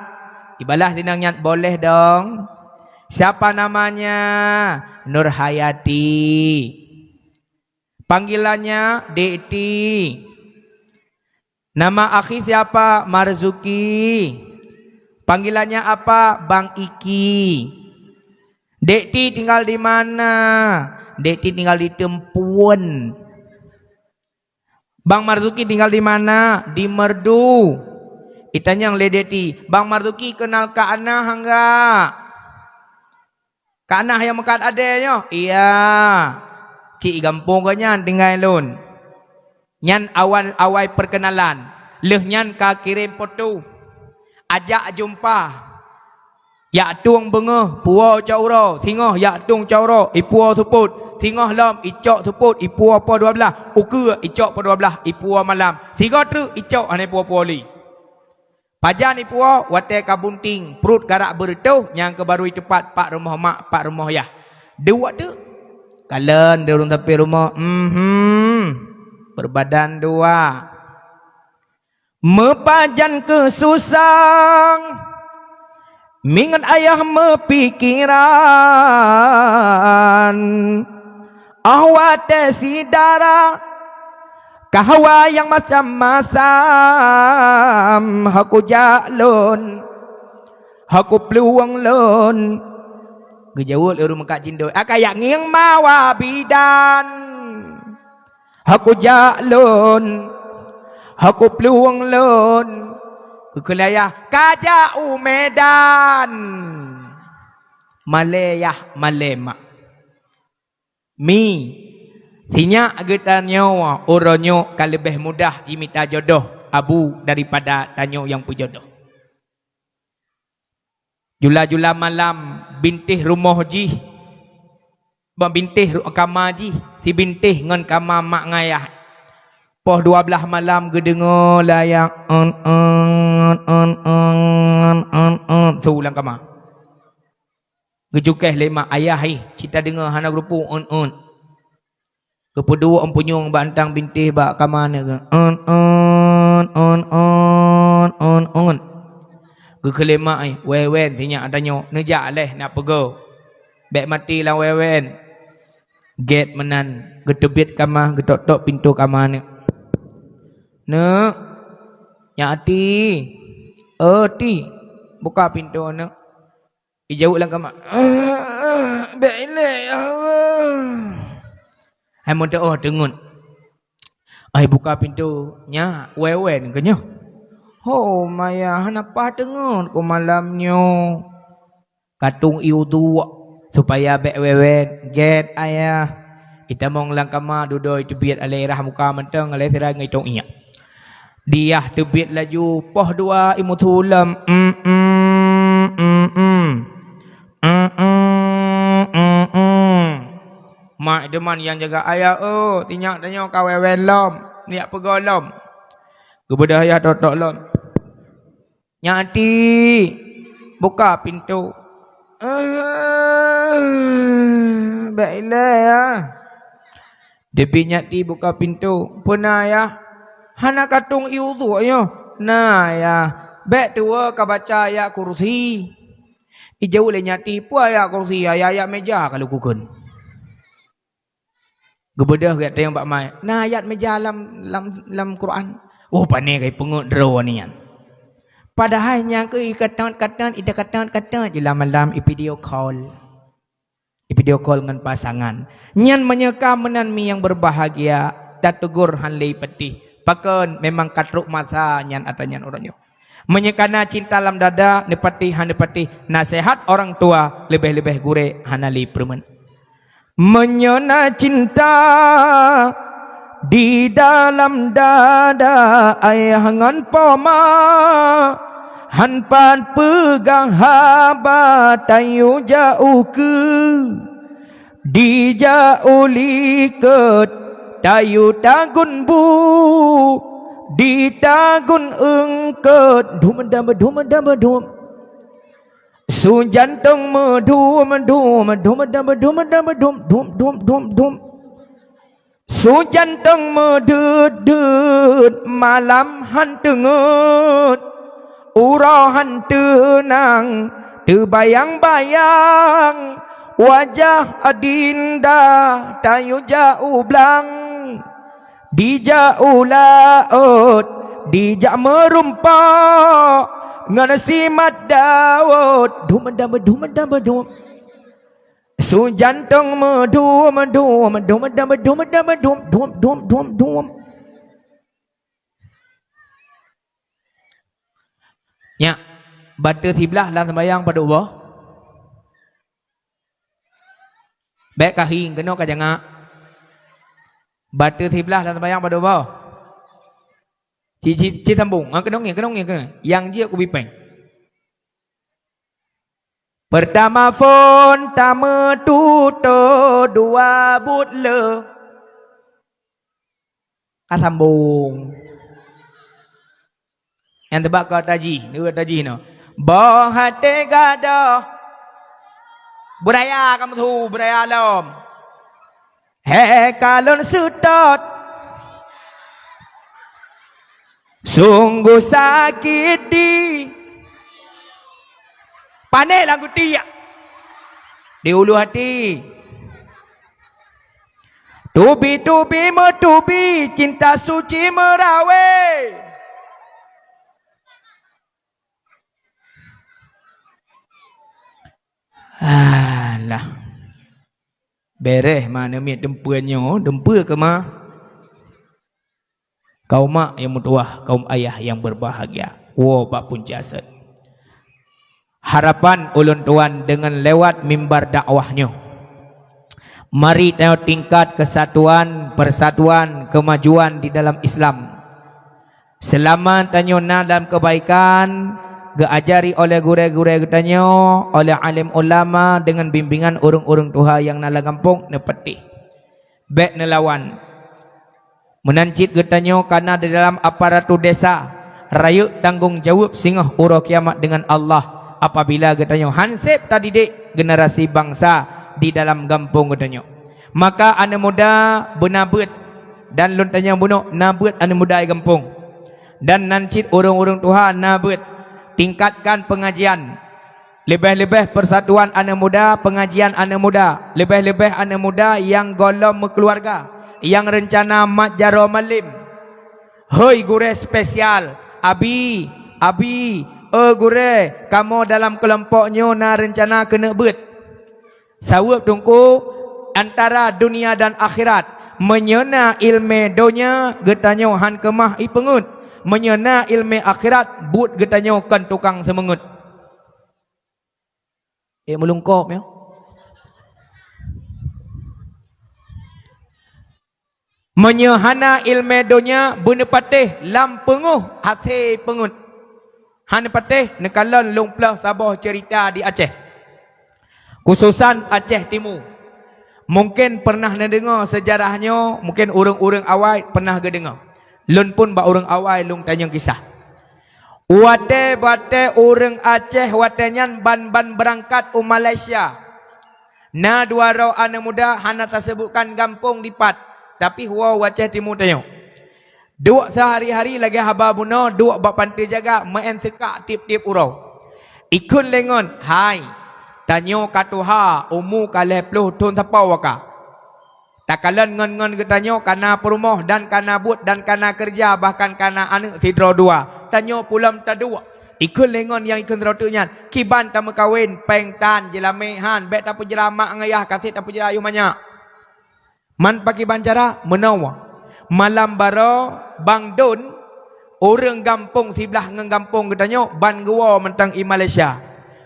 Ibalah sinong nyan, "Boleh dong." "Siapa namanya?" "Nurhayati." "Panggilannya Dek Ti." "Nama akhi siapa?" "Marzuki." "Panggilannya apa?" "Bang Iki." "Dek Ti tinggal di mana?" "Dek Ti tinggal di Teumpuan." "Bang Marzuki tinggal di mana?" "Di Merdu." Itanyong lé Dek Ti, "Bang Marzuki kenal Kak Anah enggak?" "Kak Anah nyang meukat adée nyoe?" "Iya." "Cit gampông geuh nyan tinggai lôn." Nyan awai-awai peukenalan. Lheueh nyan ka kirém poto. Ajak jumpa. Jak tueng beungoh, puwoe cot uroe, singoh jak tueng cot uroe, ipuwoe seupôt, singoh lom icok seupôt, ipuwoe poh dua blaih, ukeue icok poh dua blaih, ipuwoe malam, sigoe treuk icok hana ipuwoe-puwoe lé. Pajan ipuwoe, watée ka bunting, pruet karab beureutoh, nyang keuh barô iteupat pat rumoh mak, pat rumoh yah. Duek teuk. Kalon di ureuëng sampéng rumoh, mhm. Berbadan dua. Meupajan keu susah, mingat ayah meupikiran. Óh watée syedara ka hawa nyang masam-masam, ho kujak lôn, ho kuplueng lôn. Geujaweueb lé ureuëng meukat cindoi, "Aka yak ngieng mawa bidan." Ho kujak lôn, ho kuplueng lôn, geukheun lé ayah, "Kajak u Medan." Malée yah, malée mak. Mi, sinyak geutanyoe uroe nyoe ka leubeh mudah jimita jodoh abu daripada tanyoe nyang peujodoh. Jula-jula malam bintéh rumoh jih, bak bintéh ru-, kama jih, sibintéh ngon kama mak ngon ayah. Poh dua blaih malam geudeungoe lé ayah, "On, on, on, on, on, on," su lam kama. Geucukéh lé mak, "Ayah ih, cit tadeungoe hana geureupu on, on." Geupeuduek empunyueng bak antang bintéh bak kama aneuk geuh. "On, on, on, on, on, on." Geukheun lé mak, "Ai, wewen sinyak tanyoe, neujak leh nak peugoe. Bék maté lam wewen." Gét meunan, geuteubiet kama, geutok-tok pintoe kama aneuk. "Neuk, nyak Ti, oh Ti, buka pintoe neuk." Ijaweueb lam kama, "Bék ilée, ya Allah." Hai meutuoh teungeut. Ai buka pintoe, "Nyak, wewen keu nyoe." "Ho, ma ya, hana paih teungeut keu malam nyoe." Ka tueng ié udue supaya bék wewen, gét ayah. Itamong lam kama dudoe iteubiet alée rah muka mantong alée sira ngon itong ié. Diyah teubiet laju poh dua imeusu lom. Mm, mm, mm, mm. Mm, mm, mm, mm. Mak deuman nyang jaga ayah, "Oh, sinyak tanyoe ka wewen lom, neujak peugoe lom." Geubeudôh ayah tok-tok lom. "Nyak Ti, buka pintoe." bèk ilèe, ya." Tapi Nyati buka pintoe. "Peue na, Yah?" "Hana ka tueng ié udhu nyoe?" "Na, Yah." "Bèk tuwoe ka baca Ayat Kursi." Ijaweueb lé Nyati, "Peue Ayat Kursi? Ayat-ayat meuja ka lôn kheun." Geubeudôh geutanyoe bak mai. "Na ayat meuja lam, lam, lam Quran." Oh, pané ka ipeungeuet droe nyan. Padahai nyang keu ikatot-katot, ikatot-katot jih lam malam i video call. I video call ngon pasangan. Nyan meunyoe ka meunan mi nyang berbahagia, tategur han lé patéh. Pakon memang ka trok masa nyan ata nyan uroe nyoe. Meunyoe ka na cinta lam dada, neupatéh han neupatéh naseuhat orang tua, leubeh-leubeh gurée hana lé peureumeuen. Meunyoe na cinta di dalam dada ayah ngon poma, han pat peugah haba tayue jak ukeue. Dijak u likot tayue tagun bu, ditagun eungkot, dhum dam dhum dam dhum. Su jantong meudhum dhum, dhum dam dhum dam dhum, dhum dhum dhum dhum. Su jantong meudeuet-deuet, malam han teungeut, uroe han teunang, teubayang-bayang, wajah adinda tayue jak u blang, dijak u laôt, dijak meurumpok, ngon simat dawot, dhum dam dhum dam dhum. Su jantong meudhum, dhum, dhum, dhum, dhum, dhum, dhum, dhum, dhum, dhum. Nyak, bateue siblaih lam seumayang padub boh? Bèk ka hieng, keunoe ka jangak. Bateue siblaih lam seumayang padub boh? Ci, ci, ci sambong. Ah, keunong ngieng, keunong ngieng, keunong. Nyang jeuet kubi péng. Peurtama phon tameututoe, dua buet le. Ka sambong. Nyang teuba keu taji, neu taji nyoe. Boh até gadôh. Beuraya ka meusu, beuraya lom. He ka lôn seutôt. Sungguh sakit di. Pané lam geuti, ya. Di ulu hati. Tubi-tubi meutubi, cinta suci meurawé. Alah. Béréh ma neumiet dumpeue nyoe, dumpeue keumah. Kaum mak nyang meutuwah, kaum ayah nyang berbahagia, woe bak punca sot. Harapan ulôn tuan deungon lewat mimbar dakwah nyoe, mari tanyoe tingkat kesatuan, persatuan, kemajuan di dalam Islam. Seulama tanyoe na dalam keubaikan, geuajari oleh gurée-gurée geutanyoe, oleh alim ulama, deungon bimbingan ureuëng-ureuëng tuha nyang na lam gampông, neupatéh. Bék neulawan. Meunan cit geutanyoe ka na di dalam aparatur desa, rayeuk tanggong jaweueb singoh uroe kiamat deungon Allah apabila geutanyoe han sép tadidik generasi bansa di dalam gampông geutanyoe. Maka aneuëk muda beuna beuet, dan lôn tanyong bunoe na beuet aneuëk muda di gampông. Dan nan cit ureuëng-ureuëng tuha na beuet, tingkatkan peungajian. Leubeh-leubeh persatuan aneuëk muda, peungajian aneuëk muda, leubeh-leubeh aneuëk muda nyang gohlom meukeuluwarga, nyang reuncana mat jaroe malem. Hôi gurée spesial, abi, abi, eu gurée, kamoe dalam keulompok nyoe na reuncana keuneuk beuet. Sabab teungku, antara dunia dan akhirat, meunyoe na iéleumé donya, geutanyoe han keumah ipeungeuet. Meunyoe na iéleumé akhirat, buet geutanyoe kon tukang seumeungeuet. Eh, meulungkop nyoe. Meunyoe hana iéleumé donya beuneupatéh lam peungeuh hasé peungeuet. Han neupatéh neukalon lôn ploh saboh ceurita di Aceh. Khususan Aceh Timu. Mungken pernah neudeungoe seujarah nyoe, mungken ureuëng-ureuëng awai pernah geudeungoe. Lôn pun bak ureuëng awai lôn tanyong kisah. Watée-watée ureuëng Aceh watée nyan ban-ban beurangkat u Malaysia. Na dua droe aneuk muda hana tasebutkan gampông dipat, tapi woe u Aceh Timu tanyoe. Duek seuhari-hari lagée haba bunoe duek bak panti jaga meu'en seukak tieb-tieb uroe. Ikheun lé ngon, "Hai, tanyoe ka tuha, umu ka lhée ploh thon sapoe ka. Takalon ngon-ngon geutanyoe ka na peurumoh dan ka na buet dan ka na keureuja, bahkan ka na aneuk sidroe dua. Tanyoe pulom taduek." Ikheun lé ngon nyang ikheun sidroe teuk nyan, "Kiban tameukawen, péng tan, jeulamé han, bék tapeujra mak ngon yah, ka seb tapeujra ayuh manyak." Man pakiban cara? Meunoe. Malam baroe, Bang Don, ureuëng gampông siblah ngon gampông geutanyoe ban geuwoe mantong i Malaysia.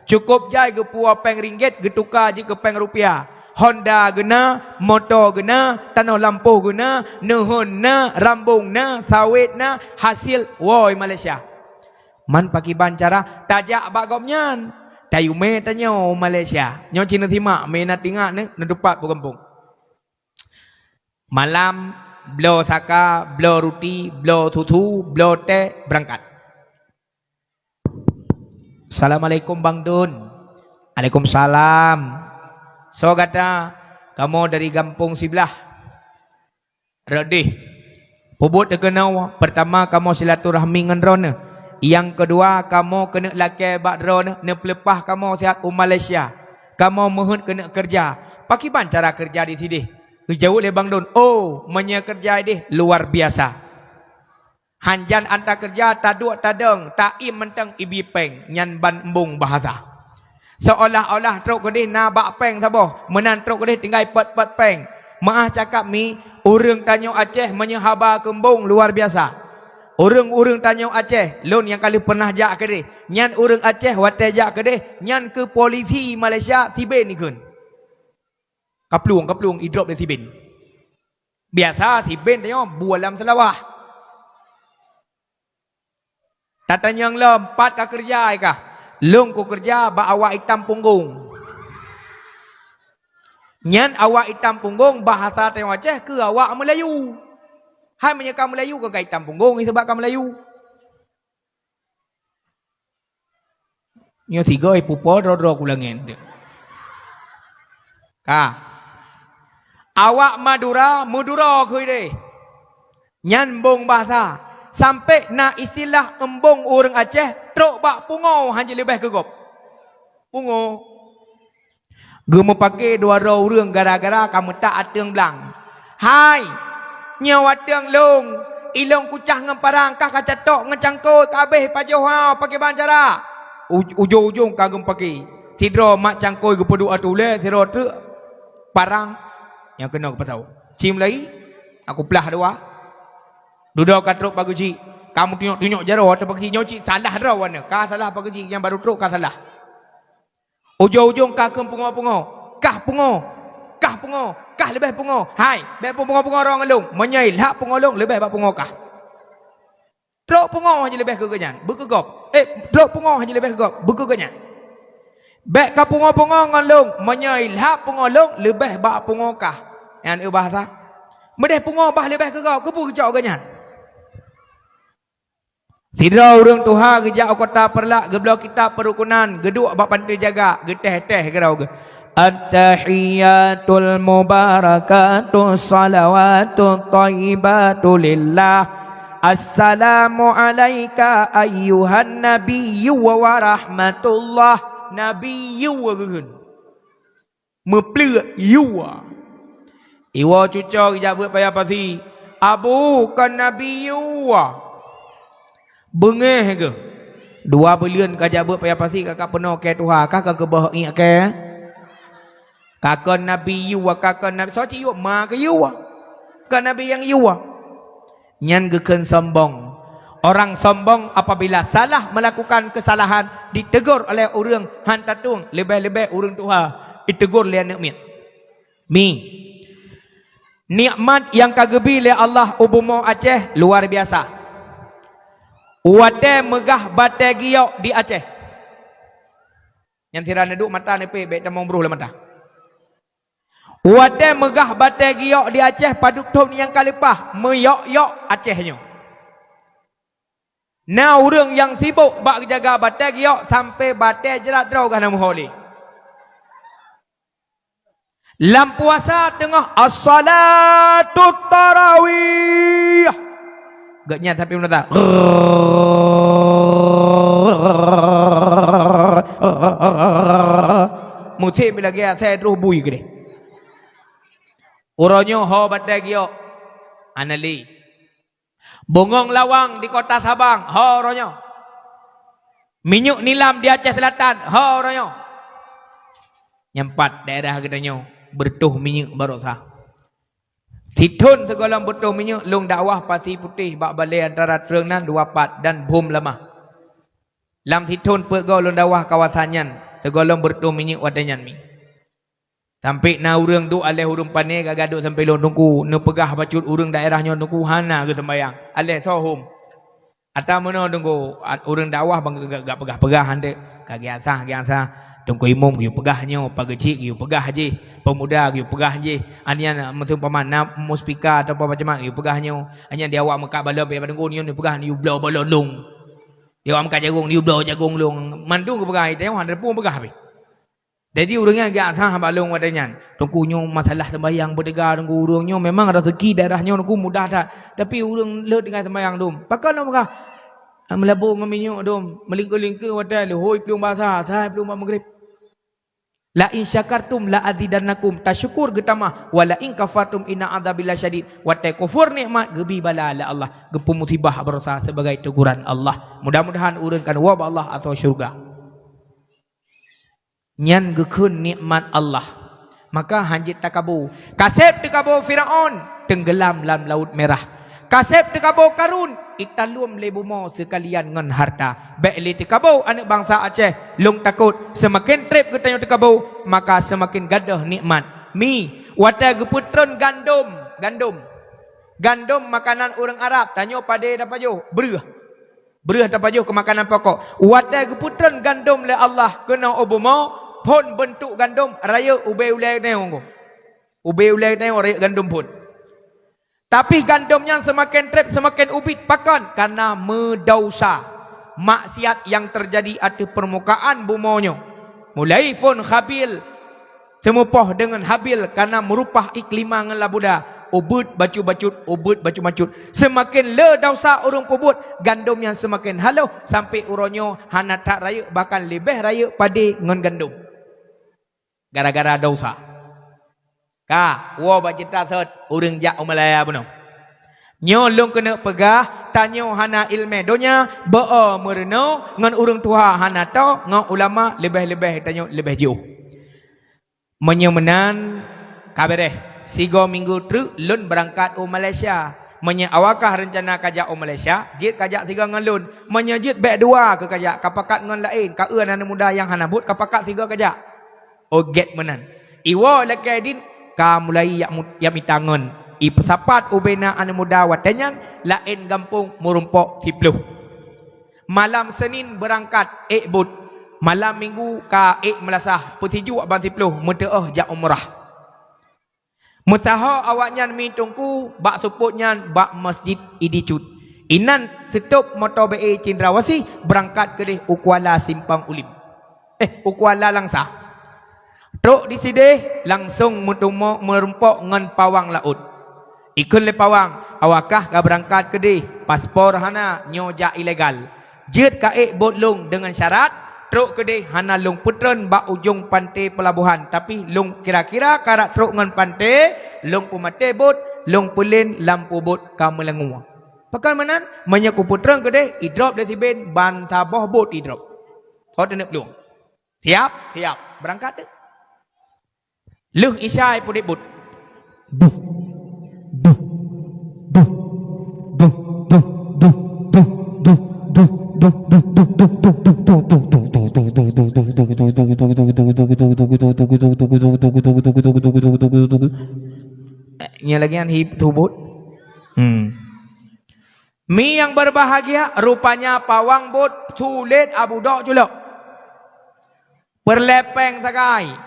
Cukup jai geupuwoe péng ringgit geutuka jih keu péng rupiah. Honda geuna, moto geuna, tanoh lampôh geuna, neuheun na, rambong na, sawét na, hasil woe i Malaysia. Man pakiban cara? Tajak bak gobnyan. Tayue mé tanyoe u Malaysia. Nyoe cit neusimak, mé na tingak neu-, neutupat bak gampông. Malam, bloe saka, bloe ruti, bloe susu, bloe teh, beurangkat. "Assalamualaikum, Bang Don." "Alaikumsalam. Soe gata?" "Kamoe dari gampông siblah." "Rot deh. Peubuet keunoe, peurtama kamoe silaturahmi ngon droeneuh. Nyang keudua, kamoe keuneuk lakée bak droeneuh neupeuleupah kamoe siat u Malaysia. Kamoe meuheuet keuneuk keureuja. Pakiban cara keureuja di sideh?" Geujaweueb lé Bang Don, "Oh, meunyoe keureuja ideh luar biasa. Hanjan atra keureuja taduek tadong, taiem mantong ibi péng, nyan ban embong bahasa. Seolah-olah trok keudeh na bak péng saboh, meunan trok keudeh tinggai pet-pet péng. Meu'ah cakap mi, ureuëng tanyoe Aceh meunyoe haba keu embong luar biasa. Ureuëng-ureuëng tanyoe Aceh, lôn nyang ka lheueh peunah jak keudeh, nyan ureuëng Aceh watée jak keudeh, nyan keu polisi Malaysia siben ikheun." Kaplueng, kaplueng, idrop lé siben. Biasa siben tanyoe bu lam seulawah. Tatanyong lom, "Pat kakeureuja kah?" "Lôn kukeureuja bak awak itam punggong." Nyan awak itam punggong bahasa tanyoe Aceh keu awak Meulayu. Hai meunyoe ka Meulayu kon ka itam punggong, sabab ka Meulayu. Nyoe sigoe pupo droe-droe kulangén. Ka. Awak Madura meuduro keu ideh. Nyan embong bahasa. Sampai na istilah embong ureuëng Aceh trok bak pungo hana leubeh keu gob. Pungo. Geumeupaké dua droe ureuëng gara-gara ka meutak ateueng blang. "Hai, nyoe ateueng lôn, ilôn kucah ngon parang, kah kacatok ngon cangkôi, ka abéh pajoh ha pakiban cara." U-, ujong-ujong ka geumeupaké. Sidroe mat cangkôi geupeuduek ateueh ulée, sidroe treuk parang nyang keunoe geupasoe. "Cim lai, aku plah dua." Dudoe ka trok bak geuchik, ka meutunyok-tunyok jaroe ateueh bak geuchik, nyoe cit salah droe wana, ka salah bak geuchik nyang barô trok ka salah. Ujong-ujong ka kheun pungo-pungo, "Kah pungo, kah pungo, kah leubeh pungo. Hai, bék pungo-pungo droe ngon lôn. Meunyoe ilhak pungo lôn, leubeh bak pungo kah." Trok pungo hana leubeh keu geuhnyan, beu keu gob. Eh, trok pungo hana leubeh keu gob, beu keu geuhnyan. "Bék ka pungo-pungo ngon lôn. Meunyoe ilhak pungo lôn, leubeh bak pungo kah." Nyan eu bahasa. Meudeh pungo bah leubeh keu gob, keupeue geucok geuhnyan? Sidroe ureuëng tuha geujak u kota Peureulak, geubloe kitab peurukunan, geuduek bak panti jaga, geutéh-téh keudroe geuh, "At-tahiyyatul mubarakatus shalawatut thayyibatu lillah. Assalamu alaika ayyuhan nabiyyu wa rahmatullah." Nabiyyu geukheun. Meupleuek yue. Iwoe cucoe geujak beuet paya pasi, "Abu, kon Nabi yue." Beungéh geuh. Dua buleuen ka jak beuet paya pasi, ka, ka peunoh kée tuha, ka, ka keubah iék kée. Ka kon Nabi yue, ka kon Nabi, soe cit yue, ma keu yue. Kon Nabi nyang yue. Nyan geukheun sombong. Orang sombong apabila salah melakukan kesalahan, ditegur oleh ureuëng han tatueng, leubeh-leubeh ureuëng tuha, ditegur lé aneuëk miet. Mi, nikmat nyang ka geubi lé Allah u bumoe Aceh luar biasa. Watée meugah batée giyok di Aceh. Nyan sira neuduek mata neupék, bék tamong broh lam mata. Watée meugah batée giyok di Aceh padub thon nyang ka leupah, meuyok-yok Aceh nyoe. Na ureuëng nyang sibok bak geujaga batée giyok sampoe batée jrat droe gah na meuho lé. Lam puasa teungoh as-salatut tarawih. Geuh nyan sampai meunata. Musém lagèe asai troh bui keudeh. Uroe nyoe ho batèe giok. Hana lé. Bungöng lawang di Kota Sabang, ho uroe nyoe. Minyeuk nilam di Aceh Selatan, ho uroe nyoe. Nyan pat daerah geutanyoe beureutoh minyeuk baroesa. Sithon sigohlom beureutoh minyeuk lôn dakwah Pasi Putéh bak balè antara treung nan dua pat dan Bhom Lamah. Lam sithon peuet goe lôn dakwah kawasan nyan, sigohlom beureutoh minyeuk watèe nyan mi. Sampai na ureuëng duek aléh ureuëng pané ka gadôk sampoe lôn, Teungku, neupeugah bacut ureuëng daerah nyoe, Teungku, hana geuseumbahyang. Aléh soe hom? Ata meunoe, Teungku, at-, ureuëng dakwah bang gak, gak peugah-peugah han deuek. Ka geuasah, geuasah. Teungku Imum geuyue peugah nyoe, Pak Geuchik geuyue peugah jih, pemuda geuyue peugah jih. Anian, meuteumé paman na muspika atau apa macam geuyue peugah nyoe. Anian di awak meukat balon, pih Teungku nyoe neupeugah, neuyue bloe balon lôn. Di awak meukat jagong, neuyue bloe jagong lôn. Mandum geupeugah, ita nyoe hana teupeu peugah pih. Jadi, ureuëng nyan geuasah bak lôn watèe nyan. Teungku, nyoe masalah seumbahyang beuteuga, Teungku, ureuëng nyoe memang rezeki daerah nyoe, Teungku, mudah that. Tapi ureuëng le teungoh seumbahyang dum. Pakon lôn peugah? Meulabô ngon minyeuk dum, meulingkeu-lingkeu watèe leuhôi plueng basa, asai plueng bak meugreb. "La in syakartum la azidannakum," tasyukur geutamah, "wa la in kafartum inna adzabi lasyadid," watèe kufur nikmat geubi bala lé Allah, geupeumusibah baroesa sebagai teguran Allah. Mudah-mudahan ureuëng kan woe bak Allah atau syeuruga. Nyan geukheun nikmat Allah. Maka hanjeuet takabô. Kaseb teukabô Firaun, teunggeulam lam Laôt Meurah. Kaseb teukabô Karun, italeuem lé bumoe seukalian ngon hareuta. Bék lé teukabô aneuëk bansa Aceh, lôn takot seumaken treb geutanyoe teukabô, maka seumaken gadôh nikmat. Mi, watèe geupeutreun gandom, gandom. Gandom makanan ureuëng Arab, tanyoe padé tapajoh, breueh. Breueh tapajoh keu makanan pokok. Watèe geupeutreun gandom lé Allah keunoe u bumoe, phon beuntuk gandom rayeuk ubé ulèe tanyoe. Ubé ulèe tanyoe rayeuk gandom phon. Tapi gandom nyan seumaken treb, seumaken ubit. Pakon? Kareuna meudausa, maksiat nyang teujadi ateueh peurmukaan bumoe nyoe. Mulai phon Habil seumupoh deungon Habil kareuna meurupah iklima ngon labuda, ubeuet bacut-bacut, ubeuet bacut-bacut. Seumaken le dausa ureuëng peubuet, gandom nyan seumaken haloh, sampoe uroe nyoe hana that rayeuk, bahkan leubeh rayeuk padé ngon gandom. Gara-gara dausa. Ka, woe bak ceurita sot, ureuëng jak u Malaya bunoe. Nyoe lôn keuneuk peugah, tanyoe hana iéleumé donya, beu-o meureunoe, ngon ureuëng tuha hana toe, ngon ulama leubeh-leubeh tanyoe leubeh jiôh. Meunyoe meunan, ka béréh, sigoe minggu treuk lôn beurangkat u Malaysia. Meunyoe awakah reuncana kajak u Malaysia, jeuet kajak sigoe ngon lôn. Meunyoe jeuet bék dua keu kajak, kapakat ngon laén, ka eu aneuk muda nyang hana buet kapakat sigoe kajak. Oh, gét meunan. Iwoe lakée dien ka mulai jak mu-, jak mita ngon. Ipeusapat ubena aneuk muda watée nyan laén gampông meurumpok siploh. Malam Senin beurangkat ék buet. Malam Minggu ka ék meulasah, peusijuek ban siploh meuteuôh jak umrah. Meusaho awaknyan mi teungku bak seupôt nyan bak Masjid Idicut. Inan seutôb moto B E Cendrawasih beurangkat keudeh u Kuala Simpang Ulim. Eh, u Kuala Langsa. Trok disideh langsong meuteumé meurumpok ngon pawang laôt. Ikheun lé pawang, "Awakah ka beurangkat keudeh, paspor hana, nyoe jak ilegal." Jeuet ka ék bot lôn deungon syarat, trok keudeh hana lôn peutreun bak ujong panté peulabohan, tapi lôn kira-kira karab trok ngon panté, lôn peumaté bot, lôn peulén lampu bot ka meulangue. Pakon meunan, meunyoe kupeutreun keudeh, idrop lé siben, ban saboh bot idrop. Ho teuneuk plueng. Siap? Siap. Beurangkat teuk. Lheueh Isya ipeudeh bot. Duh. Duh. Duh. Nyan lagée nyan hi tubot. Hmm. Mi nyang beureubahagia, rupanya pawang bot sulet Abu Dok culok. Peureulée péng sagai.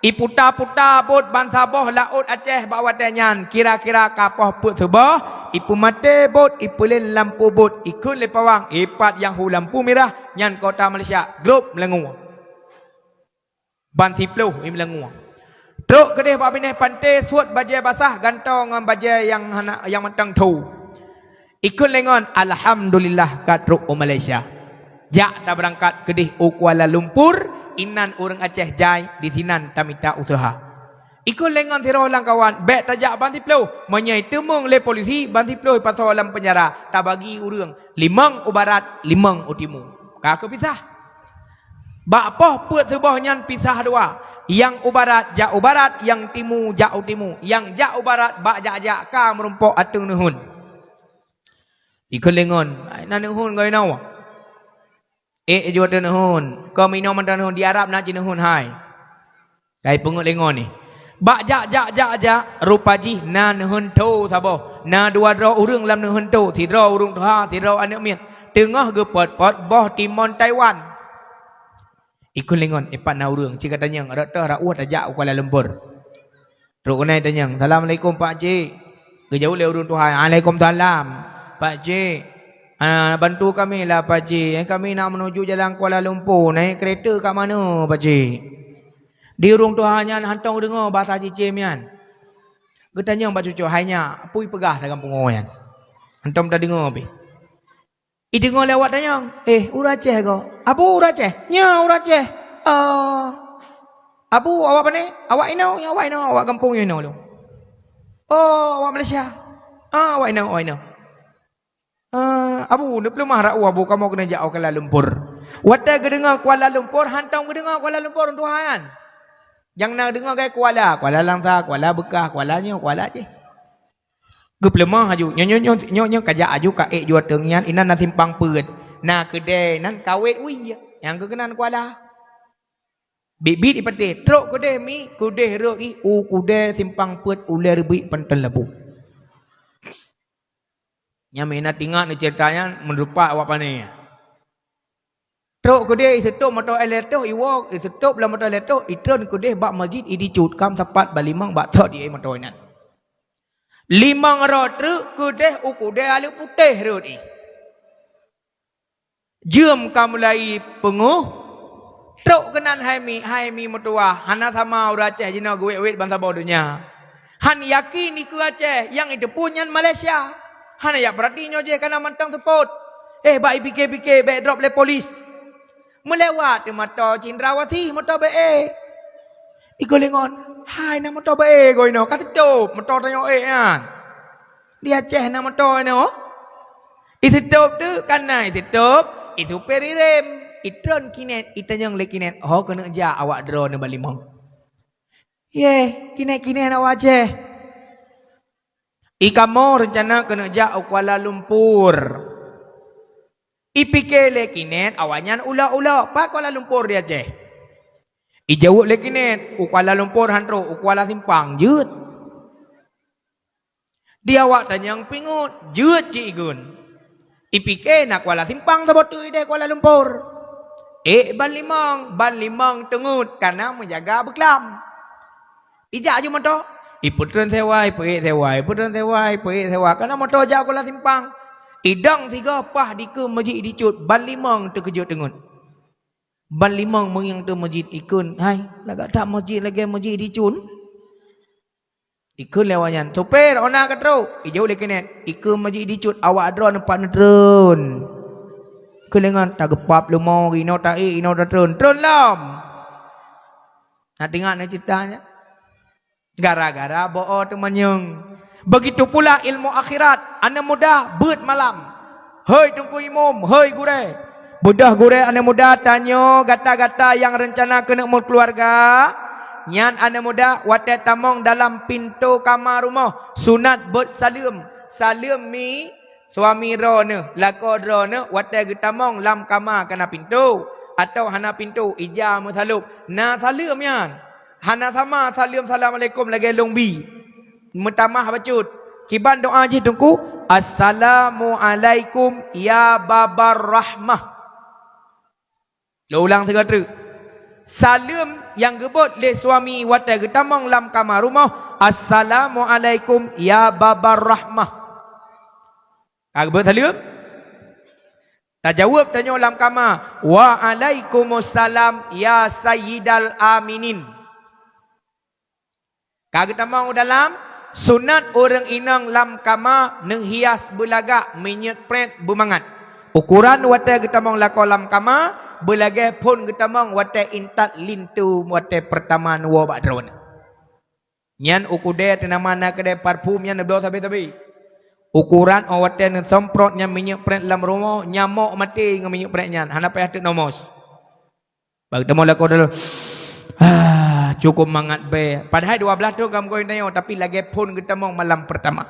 Iputa-puta bot ban saboh laôt Aceh bak watée nyan, kira-kira ka poh peuet suboh, ipeumaté bot, ipeulén lampu bot, ikheun lé pawang, "Ipat nyang hu lampu mirah, nyan kota Malaysia, grop meulangue." Ban siploh imeulangue. Trok keudeh bak binéh panté, suet bajée basah, gantoe ngon bajée nyang hana, nyang mantong tho. Ikheun lé ngon, "Alhamdulillah ka trok u Malaysia." Jak tabeurangkat keudeh u Kuala Lumpur, inan ureuëng Aceh jai, disinan tamita useuha. Ikheun lé ngon sidroe lamkawan, "Bék tajak ban siploh, meunyoe teumeung lé polisi ban siploh pasoe lam peunjara, tabagi ureuëng, limong u barat, limong u timu." Ka keupisah. Bak poh peuet suboh nyan pisah dua. Nyang u barat jak u barat, nyang timu jak u timu. Nyang jak u barat bak jak-jak ka meurumpok ateueng neuheun. Ikheun lé ngon, "Hai na neuheun goe inoe." "Ék ju ateueh neuheun, keu minoe mantong neuheun, di Arab na cit neuheun hai." Kai peungeuet lé ngon nyoe. Bak jak-jak jak-jak, rupa jih na neuheun tho saboh. Na dua droe ureuëng lam neuheun tho, sidroe ureuëng tuha, sidroe aneuëk miet. Teungoh geupot-pot boh timon Taiwan. Ikheun lé ngon, "Ipat na ureuëng, ci ka tanyong, rot toh rot ueh tajak u Kuala Lumpur." Trok keunoe tanyong, "Assalamualaikum Pak Cik." Geujaweueb lé ureuëng tuha, "Waalaikumsalam. Pak Cik, ah, bantu kami lah Pak Cik. Kami nak menuju jalan Kuala Lumpur, naik kereta kat mana Pak Cik?" Di ureuëng tuha nyan hantom deungoe bahasa cicém nyan. Geutanyong bak cucoe, "Hai nyak, peue peugah lam gampông nyan?" Hantom tadeungoe pih. Ideungoe lé awak tanyong, "Eh, ureuëng Aceh ko?" "Abu, ureuëng Aceh." "Nyo, ureuëng Aceh." "Oh. Abu, awak pane?" "Awak inoe, awak inoe, awak gampông inoe lôn." "Oh, awak Malaysia." "Ah, awak inoe, awak inoe." "Ah, Abu, neupeuleumah rot ueh Abu, kamoe keuneuk jak u Kuala Lumpur." Watée geudeungoe Kuala Lumpur, hantom geudeungoe Kuala Lumpur tuha nyan. Nyang na deungoe gai Kuala, Kuala Langsa, Kuala Beukah, Kuala nyoe, Kuala jih. Geupeuleumah laju. Nyoe, nyoe, nyoe, nyoe, nyoe kajak laju ka ék ju ateueng nyan, inan na simpang peuet. Na keudée nan kawét wie, nyang geukeunan Kuala. Biet-biet ipatéh, trok keudeh mi, keudeh rot ih u keudée simpang peuet ulée reubiek panton labu. Nyang meunan ingat neuceurita nyan meurupa awak pane nyan. Trok keudeh iseutôb moto éh lé toh, iwoe iseutôb lam moto éh lé toh, itreun keudeh bak masjid, idicut, ka meusapat bak limong bak thot ié moto nyan. Limong droe treuk keudeh u keudée aleuek putéh rot ih. Jeuem ka mulai peungeuh, trok keunan hai mi, hai mi meutuwah, hana sama ureuëng Aceh jinoe geuwét-wét bansaboh donya. Han yakin dikeue Aceh, nyang iteupeue nyan Malaysia. Hana jak peurati nyoe jih kana mantong seupôt. Eh, bak ipike-pike bék drop lé polis. Meulewat di moto Cindrawasih, moto B E. Ikheun lé ngon, "Hai na moto B E goe inoe, ka seutôb moto tanyoe ék nyan." Di Aceh na moto inoe. Iseutôb teuk kana iseutôb, isupé irém, itreun kinet, itanyong lé kinet, "Ho keuneuk jak awak droeneuh bak limong?" "Yeh, kinet-kinet awak Aceh." "Ikamoe reuncana keuneuk jak u Kuala Lumpur." Ipike lé kinet awaknyan ulok-ulok, "Pat Kuala Lumpur di Aceh?" Ijaweueb lé kinet, "U Kuala Lumpur han trok, u Kuala Simpang jeuet." Di awak tanyong pingot, jeuet cit ikheun. Ipike na Kuala Simpang saboh teuk ideh Kuala Lumpur. Ék ban limong, ban limong teungeut kana meujaga beuklam. Ijak aju moto. Ipeutreun sewa, ipeuék sewa, ipeutreun sewa, ipeuék sewa. Kana moto jak Kuala Simpang. Idong sigoe paih dikeue masjid idicut, ban limong teukeujot teungeut. Ban limong meungieng teuk masjid ikheun, "Hai, lagak that masjid lagée masjid idicut." Ikheun lé awaknyan, "Supé, ôh na ka trok." Ijaweueb lé kinet, "Ikheun masjid idicut, awak droeneuh pat neutreun." Ikheun lé ngon, "Tageupap leumo, inoe taék, inoe tatreun, treun lom." Na teuingat na ceurita nyan? Gara-gara bôh teumanyong. Begitu pula ilmu akhirat, aneuk muda beuet malam. Hei Teungku Imum, hei gurée. Beudôh gurée aneuk muda, tanyoe gata-gata nyang reuncana keuneuk meukeuluwarga, nyan aneuk muda watée tamong dalam pintoe kama rumoh, sunat beuet saleuem. Saleuem mi suami droeneuh, lakoe droeneuh watée geutamong lam kama kana pintoe, atawa hana pintoe, ija meusaleuem. Na saleuem nyan. Hana sama saleuem assalamualaikum lagée lôn bi. Meutamah bacut. Kiban doá jih Teungku, "Assalamualaikum ya babar rahmah." Lôn ulang sigoe treuk. Saleuem nyang geubeuet lé suami watée geutamong lam kama rumoh, "Assalamualaikum ya babar rahmah." Ka geubeuet saleuem? Tajaweueb tanyoe lam kama, "Waalaikumsalam ya sayyidal aminin." Ka geutamong u dalam, sunat ureuëng inong lam kama neuhias beulagak, minyeuk prét beumangat. Ukuran watée geutamong lakoe lam kama, beulagée phon geutamong watée intat linto watée peurtama neuwoe bak droeneuh. Nyan u keudè teunama na keudè parfum nyan neubloe sabe-sabe. Ukuran óh watée neusemprot nyan minyeuk prét lam rumoh, nyamok maté ngon minyeuk prét nyan, hana payah teuk nomos. Bak geutamong lakoe dalam, ah, cukup mangat bée. Padahai dua blaih thon ka meukawen tanyoe, tapi lagée phon geutamong malam peurtama.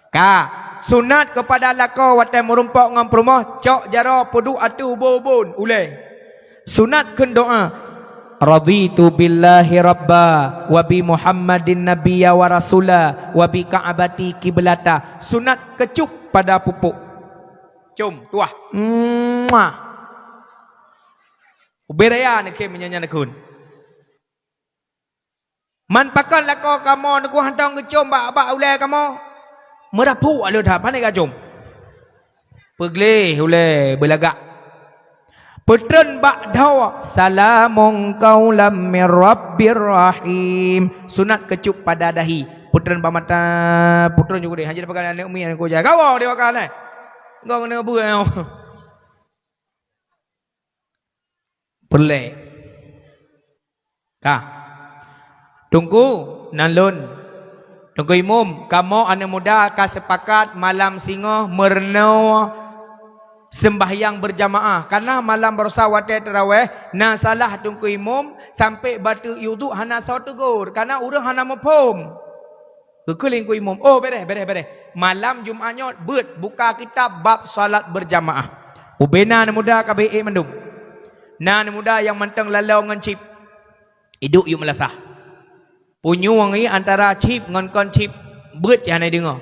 Ka, sunat keupada lakoe watée meurumpok ngon peurumoh, cok jaroe peuduek ateueh ubon-ubon, ulée. Sunat kheun doá, "Raditu billahi rabba, wa bi Muhammadin nabiyya wa rasula, wa bi Ka'bati qiblata." Sunat keucup pada pupuk. Com, tuah. Muah. Ubé raya neukhém meunyoe nyan neukheun. Man pakon lakoe kamoe neuku hantong geucom bak, bak ulée kamoe? Meurapuk aleuh that, pane gacom. Peugleh ulée beulagak. Peutreun bak dhoe, "Salamun qaulam mir rabbir rahim." Sunat keucup pada dahi. Peutreun bak mata, peutreun juga deh. Hanya dapatkan aneuk mi, aneuk kuja. Kawa dia makan, eh. Enggak kena buat, eh. Peureulée. Ka. Teungku, nan lôn. Teungku Imum, kamoe aneuk muda ka seupakat malam singoh meurunoe seumbahyang beurjamaah. Kareuna malam baroesa watée tarawéh, na salah Teungku Imum, sampoe bateue udhu hana soe teugor, kareuna ureuëng hana muphom. Geukheun lé Teungku Imum, "Oh, béréh, béréh, béréh. Malam Jumat nyoe beuet buka kitab bab salat beurjamaah." Ubé na aneuk muda ka beuék mandum. Na aneuk muda nyang mantong laloe ngon chip. Iduek yue meulasah. Punyueng ié antara chip ngon kon chip, beuet cit hana ideungoe.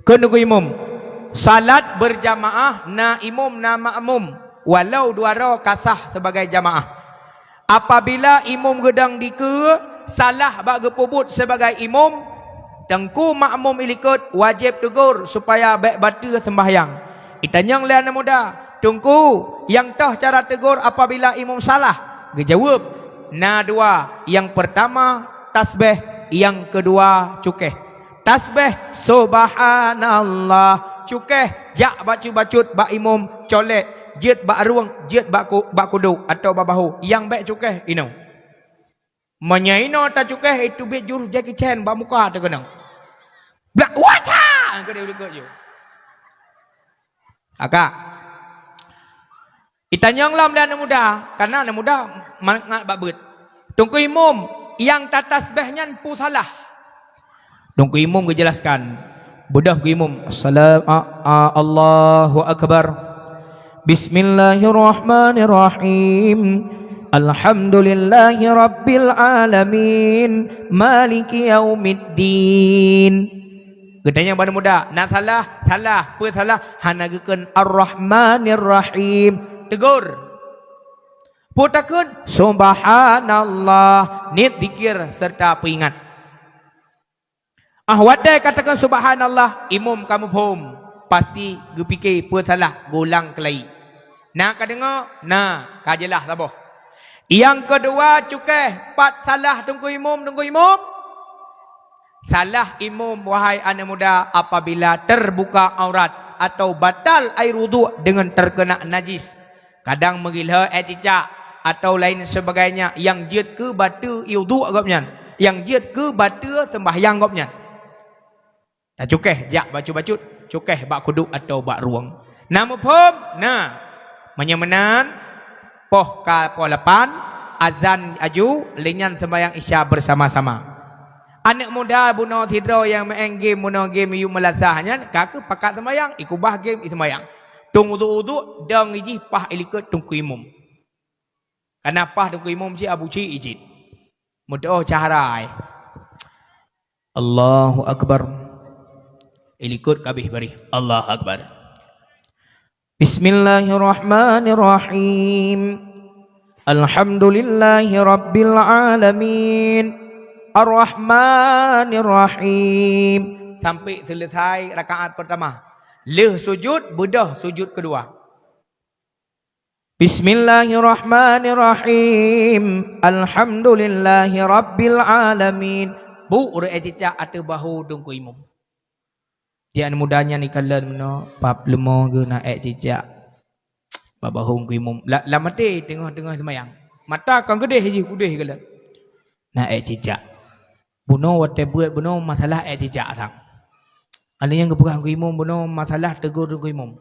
Kheun Teungku Imum, salat beurjamaah na imum na makmum, walau dua droe ka sah sibagai jamaah. Apabila imum geudong dikeue salah bak geupeubuet sibagai imum, teungku makmum ilikot wajéb teugor supaya bék bateue seumbahyang. Itanyong lé aneuk muda, "Teungku, nyang toh cara teugor apabila imum salah?" Geujaweueb, "Na dua, nyang peurtama tasbéh, nyang keudua cukéh." Tasbéh, "Subhanallah." Cukéh, jak bacut-bacut bak imum, colek, jeuet bak rueng, jeuet bak ku-, bak kuduk atau bak bahu. Nyang bék cukéh, inoe. Meunyoe inoe tacukéh, iteubiet jurus Jackie Chan bak muka teukeunong. Blak, waca! Keu dia likot ju. Aka. Itanyong lom lé aneuk muda, kareuna aneuk muda mangat bak beuet. "Teungku Imum, nyang tatasbéh nyan peue salah?" Teungku Imum geujelaskan. Beudôh Teungku Imum, "Assalam-, a-, a-, Allahu Akbar. Bismillahirrahmanirrahim. Alhamdulillahi rabbil alamin. Maliki yaumiddin." Geutanyong bak aneuk muda, "Na salah?" "Salah." "Peue salah?" "Hana geukheun Ar-Rahmanir Rahim." Teugor. "Peue takheun?" "Subhanallah." Niet zikir serta peuingat. Ah, watée ka takheun subhanallah, imum ka muphom, pasti geupike peue salah, geulang keulai. Na ka deungoe? Na, ka jeulaih saboh. Nyang keudua cukéh, pat salah Teungku Imum, Teungku Imum? Salah imum, wahai aneuk muda, apabila teubuka aurat atau batal air wudhu deungon teukeuna najis. Kadang meugiloe éh cicak atau laén seubagainya nyang jeuet keu bateue udhu gobnyan, nyang jeuet keu bateue seumbahyang gobnyan. Tacukéh jak bacut-bacut, cukéh bak kuduk atau bak rueng. Na muphom? Na. Meunyoe meunan, poh ka poh lapan, azan aju, lé nyan seumbahyang Isya beusama-sama. Aneuk muda bunoe sidroe nyang meu'en game, bunoe game yue meulasah nyan, ka keuh pakat seumbahyang, ikeubah game, iseumbahyang. Tueng udhu-udhu, dong ijih paih ilikot Teungku Imum. Kana paih Teungku Imum cit Abu Cik ijit. Meutuoh cahra ai. Allahu Akbar. Ilikot kabeh bareh. Allahu Akbar. Bismillahirrahmanirrahim. Alhamdulillahi rabbil alamin. Arrahmanirrahim. Sampai selesai rakaat pertama. Lheueh sujud, beudôh sujud keudua. Bismillahirrahmanirrahim. Alhamdulillahi rabbil alamin. Bu ureuëng ék cicak ateueh bahu Teungku Imum. Di aneuk muda nyan ikalon meunoe, pap leumo geuh na ék cicak bak bahu Teungku Imum. La-, lam até teungoh-teungoh seumayang. Mata kon keudeh jih, keudeh ikalon. Na ék cicak. Bunoe watée beuet bunoe masalah ék cicak sang. Alèh nyang geupeugah Teungku Imum bunoe masalah teugor Teungku Imum.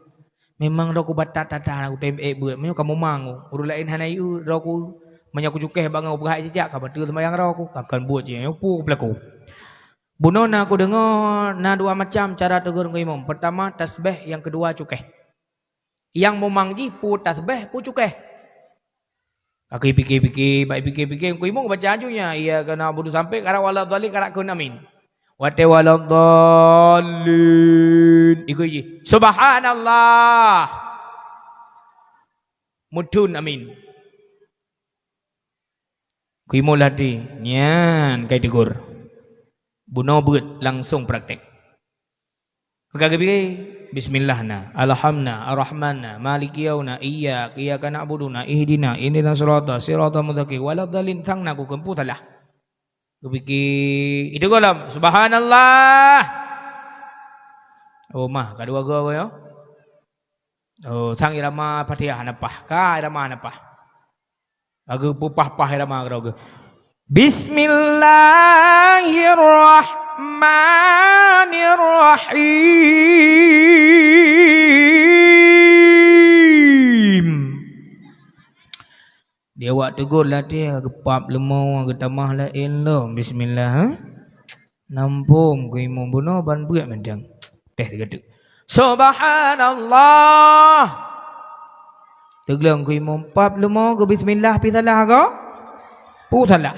Memang droe ku batat that-that na kutem ék beuet. Meunyoe kamoe mang, ureuëng laén hana ieu droe ku. Meunyoe kucukéh bak ngon peugah ék cicak, ka bateue seumayang droe ku. Ka kon buet jih, nyoe peue peulaku. Bunoe na kudeungoe na dua macam cara teugor Teungku Imum. Pertama, tasbeh, nyang keudua, cukéh. Nyang mumang jih peue tasbeh, peue cukéh. Ka geupike-pike, bak pike-pike, Teungku Imum baca laju nyan, "Iyyaka na'budu" sampai karab "waladdallin", karab kheun "amin". Watée "waladdallin", ikheun jih, "Subhanallah." Meutheun "amin". Teungku Imum lheuh até, nyan ka iteugor. Bunoe beuet langsong praktek. Ka geupike, bismillah na, alhamna, arrahmanna, maliki yaumina, iyyaka, iyyaka na'budu na, ihdina, ihdinas sirata, siratal mustaqim, waladdallin, sang na kukheun peue salah. Geupike, itu golam, subhanallah. Oh, mah, ka dua go, go, ya. Oh, sang irama Fatihah hana paih, ka irama hana paih. Lagèe peupah-pah irama keudroe geuh. Bismillahirrahmanirrahim. Di awak teugor latih, geupap leumo, geutamah laén lom. Bismillah, ha? Nampôm Teungku Imum bunoe ban beuet mantong. Teh teugateuk. Subhanallah. Teugleng Teungku Imum pap leumo geubismillah pi salah ko? Peue salah?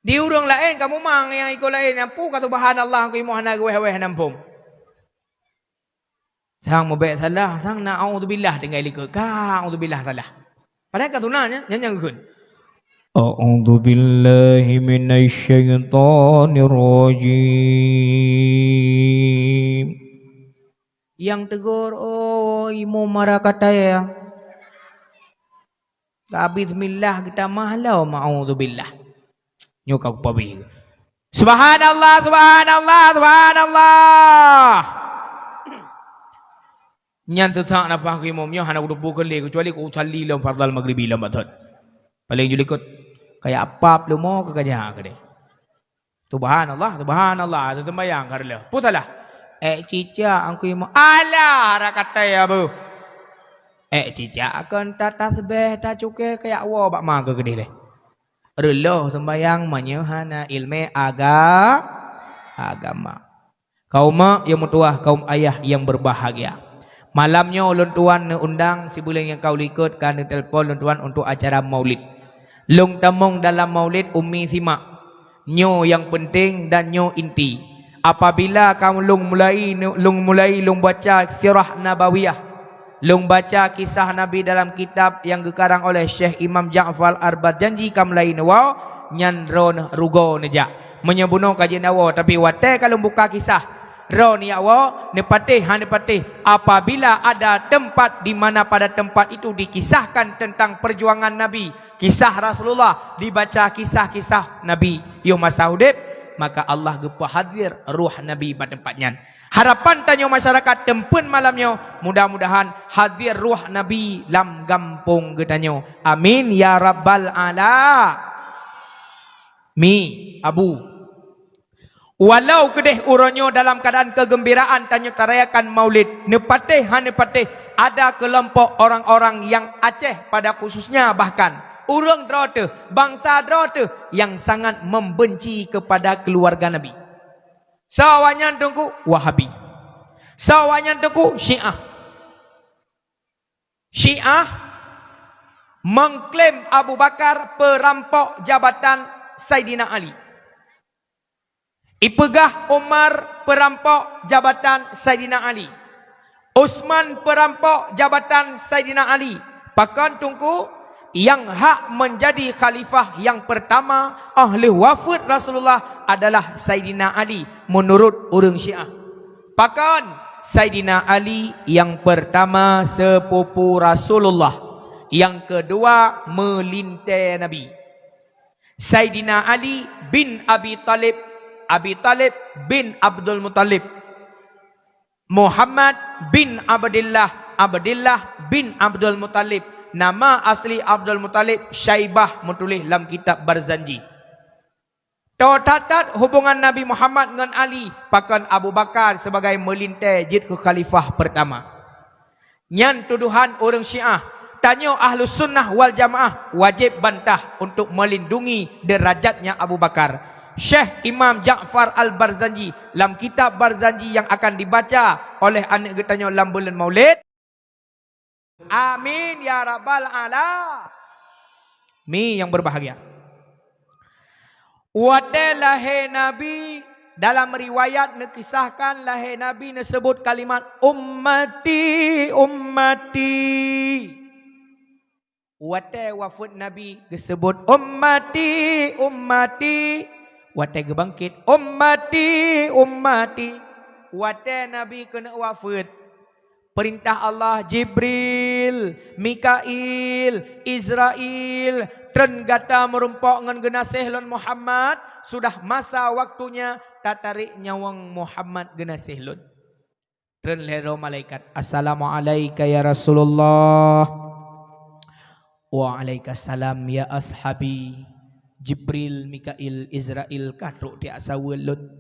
Di ureueng laén ka mumang nyang iko laén nyang peue ka subhanallah Teungku Imum hana geuwéh-wéh nampôm. Sang meubèk salah, sang na a'udzubillah tinggai likot. Ka a'udzubillah salah. Padahai ka sunat nyan, nyan nyang geukheun. A'udzubillahi minasyaitonirrajim. Nyang teugor, oh, imum mara katai ya. Ka bismillah geutamah lom, a'udzubillah. Nyoe ka kupabi. Subhanallah, subhanallah, subhanallah. Nyan seusak nafah Teungku Imum nyoe hana kuteupeu keu lé, keucuali ku usalli lom fardal maghribi lom batot. Paleng jeuet likot. Kaya pap leumo keu kajak keudeh. Subhanallah, subhanallah, teuseumayang ka reuloh. Peue salah? Ék cicak Teungku Imum. Alah, rakatai ya beuh. Ék cicak kon tatasbeh, tacukée, kajak woe bak ma keu keudeh lé. Reuloh seumbayang meunyoe hana ileumèe aga-, agama. Kaum mak nyang meutuwah, kaum ayah nyang berbahagia. Malam nyoe ulôn tuan neuundang sibuleuen nyang ka likot ka neutelepon lôn tuan untuk acara maulid. Lôn tamong dalam maulid Ummi Simak. Nyoe nyang peunteng dan nyoe inti. Apabila ka lôn mulai, lôn mulai lôn baca sirah nabawiyah, lôn baca kisah Nabi dalam kitab nyang geukarang oleh Syekh Imam Ja'far Al-Barjanji ka mulai neuwoe, nyan droeneuh rugoe neujak. Meunyoe bunoe ka jeuet neuwoe, tapi watée ka lôn buka kisah, droeneuh jak woe, neupatéh han neupatéh. Apabila ada tempat di mana pada tempat itu dikisahkan tentang perjuangan Nabi, kisah Rasulullah, dibaca kisah-kisah Nabi yoh masa udeb, maka Allah geupeuhadér roh Nabi bak teumpat nyan. Harapan tanyoe masyarakat teumpeuen malam nyoe, mudah-mudahan hadér roh Nabi lam gampông geutanyoe. Amin ya rabbal alamin. Mi, Abu. Walau keudeh uroe nyoe dalam keuadaan keugeumbiraan tanyoe tarayakan maulid, neupatéh han neupatéh, ada keulompok orang-orang nyang Aceh pada khususnya bahkan ureueng droe teuh, bansa droe teuh nyang sangat membenci kepada keuluwarga Nabi. Soe awaknyan Teungku? Wahabi. Soe awaknyan Teungku? Syiah. Syiah mengklaim Abu Bakar perampok jabatan Saidina Ali. Ipeugah Umar perampok jabatan Saidina Ali. Utsman perampok jabatan Saidina Ali. Pakon Teungku? Nyang hak menjadi khalifah nyang pertama ahli wafat Rasulullah adalah Saidina Ali menurut ureueng Syiah. Pakon? Saidina Ali nyang pertama sepupu Rasulullah, nyang keudua meulintée Nabi. Saidina Ali bin Abi Thalib, Abi Thalib bin Abdul Muthalib, Muhammad bin Abdillah, Abdillah bin Abdul Muthalib. Nama asli Abdul Muthalib Syaibah, meutuléh lam kitab Barzanji. Tô that-that hubungan Nabi Muhammad ngon Ali, pakon Abu Bakar sibagai meulintèe jeuet keu khalifah peurtama. Nyan tuduhan ureuëng Syiah. Tanyoe Ahlus Sunnah wal Jamaah wajéb bantah untuk melindungi deurajatnya Abu Bakar. Syekh Imam Ja'far Al-Barzanji lam kitab Barzanji nyang akan dibaca oleh aneuëk geutanyoe lam buleuen Maulid. Amin ya rabbal alamin. Mi nyang berbahagia. Watée lahé Nabi, dalam riwayat neukisahkan lahé Nabi neuseubut kalimat, "Ummati, ummati." Watée wafeuet Nabi geuseubut, "Ummati, ummati." Watée geubangkét, "Ummati, ummati." Watée Nabi keuneuk wafeuet, peurintah Allah, "Jibril, Mikail, Izrail, treun gata meurumpok ngon geunaséh lôn Muhammad, sudah masa waktunya tatarek nyawöng Muhammad geunaséh lôn." Treun lhée droe malaikat, "Assalamu'alaika ya Rasulullah." "Wa'alaikasalam ya ashabi." "Jibril, Mikail, Izrail ka trok tiak saweue lôn.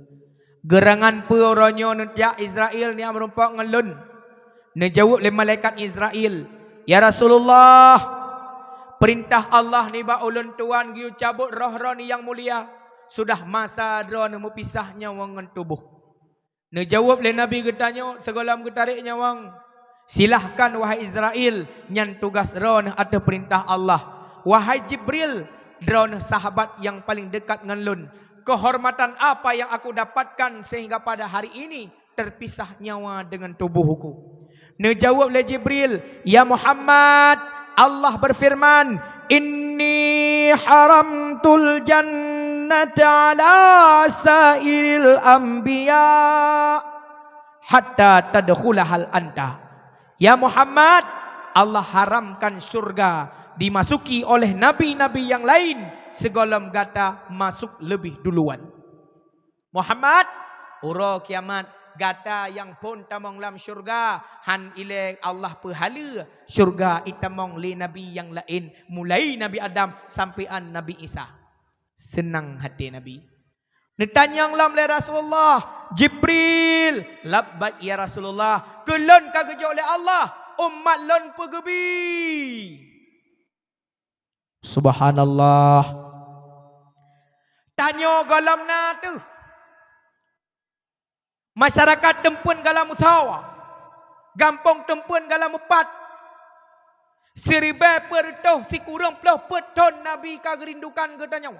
Geurangan peue uroe nyoe neutiak Izrail neujak meurumpok ngon lôn?" Neujaweueb lé malaikat Izrail, "Ya Rasulullah, peurintah Allah nibak ulôn tuan geuyue cabot roh droeneuh nyang mulia, sudah masa droeneuh meupisah nyawöng ngon tuboh." Neujaweueb lé Nabi geutanyoe sigohlom geutarek nyawöng, "Silahkan, wahai Izrail, nyan tugaih droeneuh ateueh peurintah Allah. Wahai Jibril, droeneuh sahabat nyang paleng deukat ngon lôn. Keuhormatan apa nyang aku dapatkan seuhingga pada hari ini teupisah nyawa deungon tuboh ku?" Neujaweueb lé Jibril, "Ya Muhammad, Allah beufeureuman, 'Inni haramtul jannata 'ala sa'iril anbiya hatta tadkhulaha anta.'" Ya Muhammad, Allah haramkan syurga dimasuki oleh nabi-nabi nyang laén sigohlom gata masôk leubeh duluan. Muhammad, uroe kiamat gata nyang phon tamong lam syurga, hán ilée Allah peuhaleue syurga itamong lé nabi nyang laén, mulai Nabi Adam sampoe 'an Nabi Isa. Seunang até Nabi. Neutanyong lom lé Rasulullah, "Jibril." "Labbaik ya Rasulullah." "Keu lôn ka geujok lé Allah, umat lôn peugeubi." Subhanallah. Tanyoe gohlom na teuh. Masyarakat Teumpeuen gohlom meusawa. Gampông Teumpeuen gohlom meupat. Siribée peuet reutôh sikureueng ploh peuet thon Nabi ka geurindukan geutanyoe.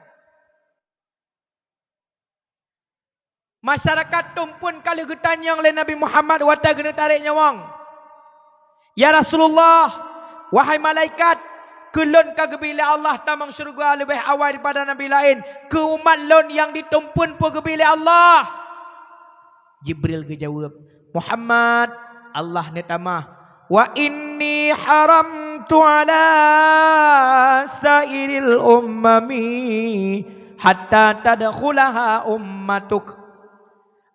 Masyarakat Teumpeuen ka lheueh geutanyong lé Nabi Muhammad watée geuneuk tarek nyawöng, "Ya Rasulullah, wahai malaikat, keu lôn ka geubi lé Allah tamong syeuruga leubeh awai daripada nabi laén. Keu umat lôn nyang di Teumpeuen peue geubi lé Allah?" Jibril geujaweueb, "Muhammad, Allah neutamah, 'Wa inni haramtu 'ala sa'iril umami hatta tadkhulaha ummatuk.'"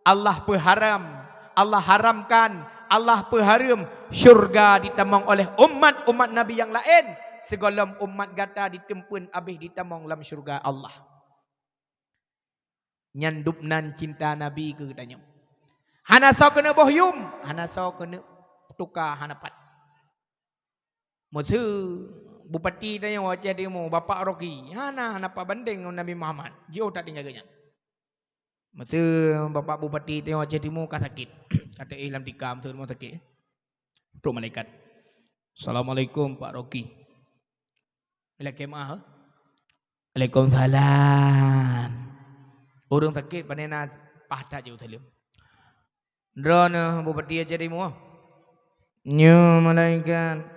Allah peuharam, Allah haramkan, Allah peuhareuem syeuruga ditamong oleh umat-umat nabi nyang laén, sigohlom umat gata di Teumpeuen abéh ditamong lam syeuruga Allah. Nyan dubnan cinta Nabi keu geutanyoe. Hana soe keuneuk boh yuem, hana soe keuneuk tuka, hana pat. Meuseu bupati tanyoe Aceh Timu, Bapak Rocky, hana, hana pat bandeng ngon Nabi Muhammad. Jiôh that tinggai geuh nyan. Meuseu Bapak Bupati tanyoe Aceh Timu ka sakét, ka teuéh lam tika, meuseu rumoh sakét. Trok malaikat. "Assalamualaikum, Pak Rocky." Lakée meu'ah, eh? "Waalaikumsalam." Ureuëng sakét pane na paih that jeuet saleuem. "Droeneuh Bupati Aceh Timu?" "Nyoe malaikat."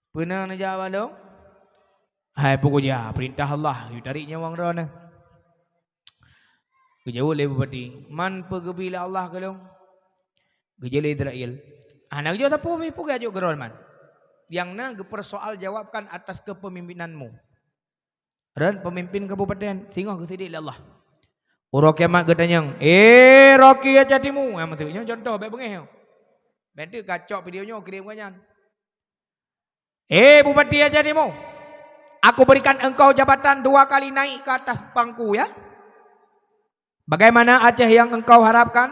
"Peue na neujak bak lôn?" "Hai peue kujak, peurintah Allah, yue tarek nyawöng droeneuh." Geujaweueb lé bupati, "Man peue geubi lé Allah keu lôn?" Geujaweueb lé Israel, "Hana geujaweueb sapeue pih, peue geujok keudroe man. Nyang na geupeursoal jawabkan atas kepemimpinanmu." Ron peumimpin kabupaten, singoh geusidik lé Allah. Uroe kiamat geutanyong, "Eh, Rocky Aceh Timu!" Ha, maksud nyoe contoh, bèk beungéh. Bèk teuka cok video nyoe kirém keu nyan. "Eh, Bupati Aceh Timu, aku berikan engkau jabatan dua kali naik ke atas pangku, ya. Bagaimana Aceh yang engkau harapkan?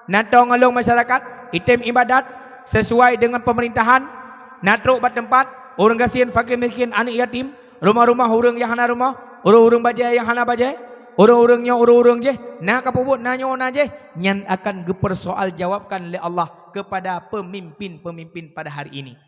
Na tô ngon lôn masyarakat, item ibadat sesuai dengan pemerintahan, na trok bak teumpat, ureueng gasien, fakir miskin, aneuk yatim, rumah-rumah ureueng nyang hana rumoh, ureueng-ureueng bajèe nyang hana bajèe, ureueng-ureueng nyoe, ureueng-ureueng jéh, na kapeubuet, na nyoe, na jéh." Nyan akan geupeursoal jawabkan lé Allah kepada pemimpin-pemimpin pada hari ini.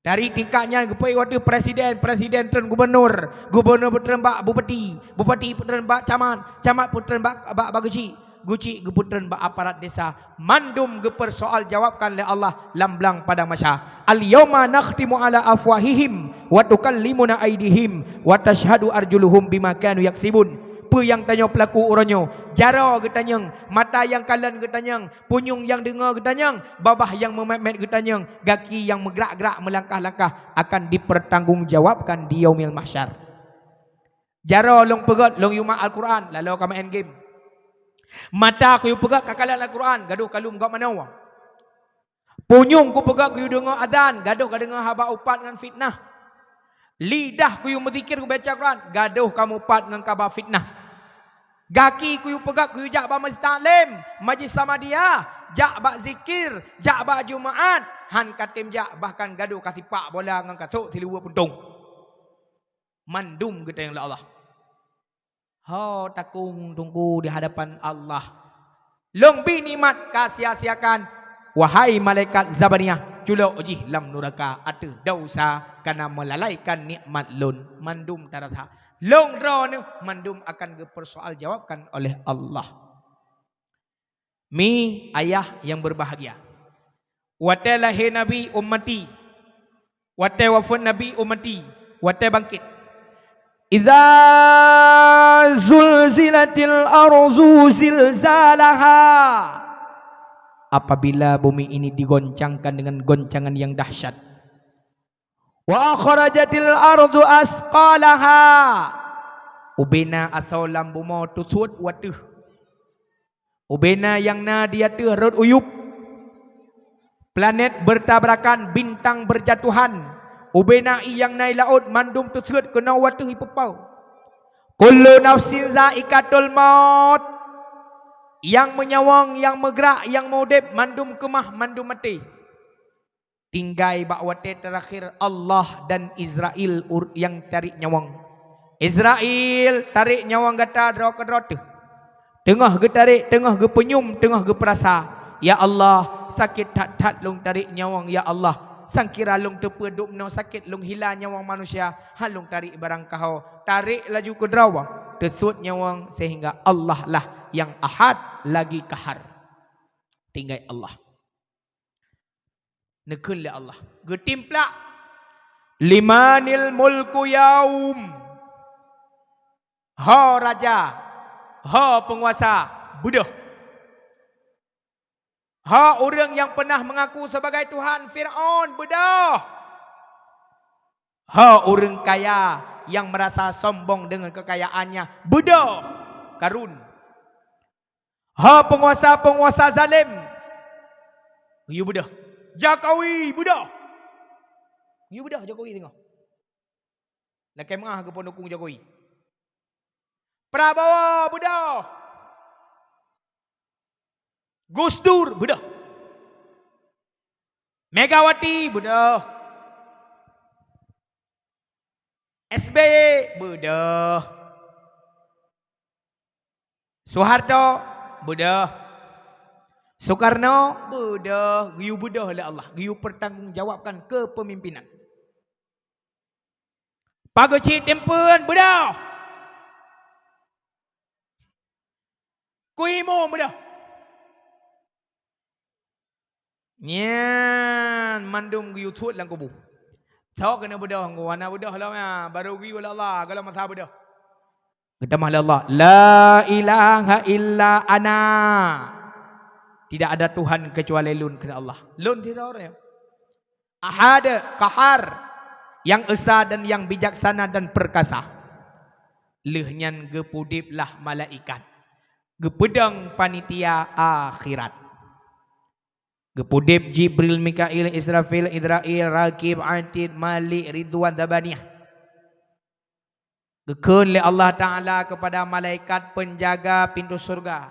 Dari tingkat nyan geupeu watèe presiden, presiden peutreun gubernur, gubernur peutreun bak bupati, bupati peutreun bak camat, camat peutreun bak, bak, bak geuchik, geuchik geupeutreun bak aparat desa. Mandum geupeursoal jawabkan lé Allah lam blang padang mahsyar. "Al-yauma nakhtimu ala afwahihim wa tukallimuna aidihim wa tasyhadu arjuluhum bima kanu yaksibun." Peue nyang tanyoe peulaku uroe nyoe? Jaroe geutanyong, mata nyang kalon geutanyong, punyueng nyang deungoe geutanyong, babah nyang meumèt-mèt geutanyong, gaki nyang meugrak-grak meulangkah-langkah akan dipertanggungjawabkan di Yaumil Mahsyar. Jaroe lôn peugöt, lôn yue mat Al-Quran, laloe ka maén game. Mata kuyue peugöt ka kalon Al-Quran, gadôh ka lheueh gob manoe. Punyueng kupeugöt kuyue deungoe azan, gadôh ka deungoe haba upat ngon fitnah. Lidah kuyue meuzikir kubaca Quran, gadôh ka mupat ngon kaba fitnah. Gaki kuyue peugöt kuyue jak bak meuseujid taklim, majlis Samadiyah, jak bak zikir, jak bak Jumaat, han katem jak, bahkan gadôh ka sipak bola ngon kasôk siluweue puntông. Mandum geutanyong lé Allah. Ho takong teungku di hadapan Allah. Lôn bi nikmat ka sia-siakan, wahai malaikat Zabaniyah, culok jih lam nuraka ateueh desya kareuna meulalaikan nikmat lôn. Mandum tarasa. Lôn droeneuh mandum akan geupeursoal jawabkan oleh Allah. Mi ayah yang berbahagia. Watèe lahé Nabi ummati, watèe wafeuet Nabi ummati, watèe bangkét. "Idza zulzilatil ardu zilzalaha." Apabila bumi ini digoncangkan dengan goncangan yang dahsyat. "Wa akhrajatil ardu asqalaha." Ubena asoe lam bumoe teusuet u ateueh. Ubena nyang na di ateueh rhot u yup. Planet bertabrakan, bintang berjatuhan. Ubena ié nyang na i laôt mandum teusuet keunoe u ateueh ipeupau. "Kullu nafsin zaikatul maut." Nyang meunyawöng, nyang meugrak, nyang meuudép, mandum keumah, mandum maté. Tinggai bak watèe teurakhir Allah dan Izrail ur-, nyang tarék nyawöng. Izrail, tarék nyawöng gata droe keudroe teuh. Teungoh geutarék, teungoh geupeunyum, teungoh geupeurasa, "Ya Allah, sakét that-that lôn tarék nyawöng, ya Allah. Sangkira lôn teupeu dum noe sakét lôn hila nyawöng manusia, han lôn tarék barang kaho." Tarék laju keudroe, teusuet nyawöng sehingga Allah lah nyang Ahad lagi Qahar. Tinggai Allah. Neukheun lé Allah. Geutimplak. "Limanil mulku yaum." Ho raja, ho peunguasa, beudôh. Ho ureueng nyang peunah meungaku sebagai Tuhan, Fir'aun, beudôh. Ho ureueng kaya nyang meurasa sombong deungon keukayaannya, beudôh, Karun. Ho peunguasa-peunguasa zalém, geuyue beudôh. Jokowi, beudôh. Geuyue beudôh Jokowi singoh. Lakèe meu'ah geupeudukong Jokowi. Prabowo, beudôh. Gus Dur, beudôh. Megawati, beudôh. S B Y, beudôh. Soeharto, beudôh. Soekarno, beudôh. Geuyue beudôh lé Allah. Geuyue peurtanggongjawabkan keupemimpinan. Pak Geuchik Timpeuen, beudôh. Kui Mung, beudôh. Nyan mandum geuyue thôt lam kubu. Soe keuneuk beudôh, ngon hana beudôh lom nyan, barô geuyue lé Allah, gohlom masa beudôh. Geutamah lé Allah, "La ilaha illa ana." Tidak ada Tuhan kecuali Lôn, kheun Allah. Lôn sidroe. Ahad, Qahar, Yang Esa dan Yang Bijaksana dan Perkasa. Lheueh nyan geupeudeb lah malaikat. Geupeudong panitia akhirat. Geupeudeb Jibril, Mikail, Israfil, Izrail, Rakib, Atid, Malik, Ridwan, Zabaniyah. Geukheun lé Allah Taala keupada malaikat peunjaga pintoe syeuruga,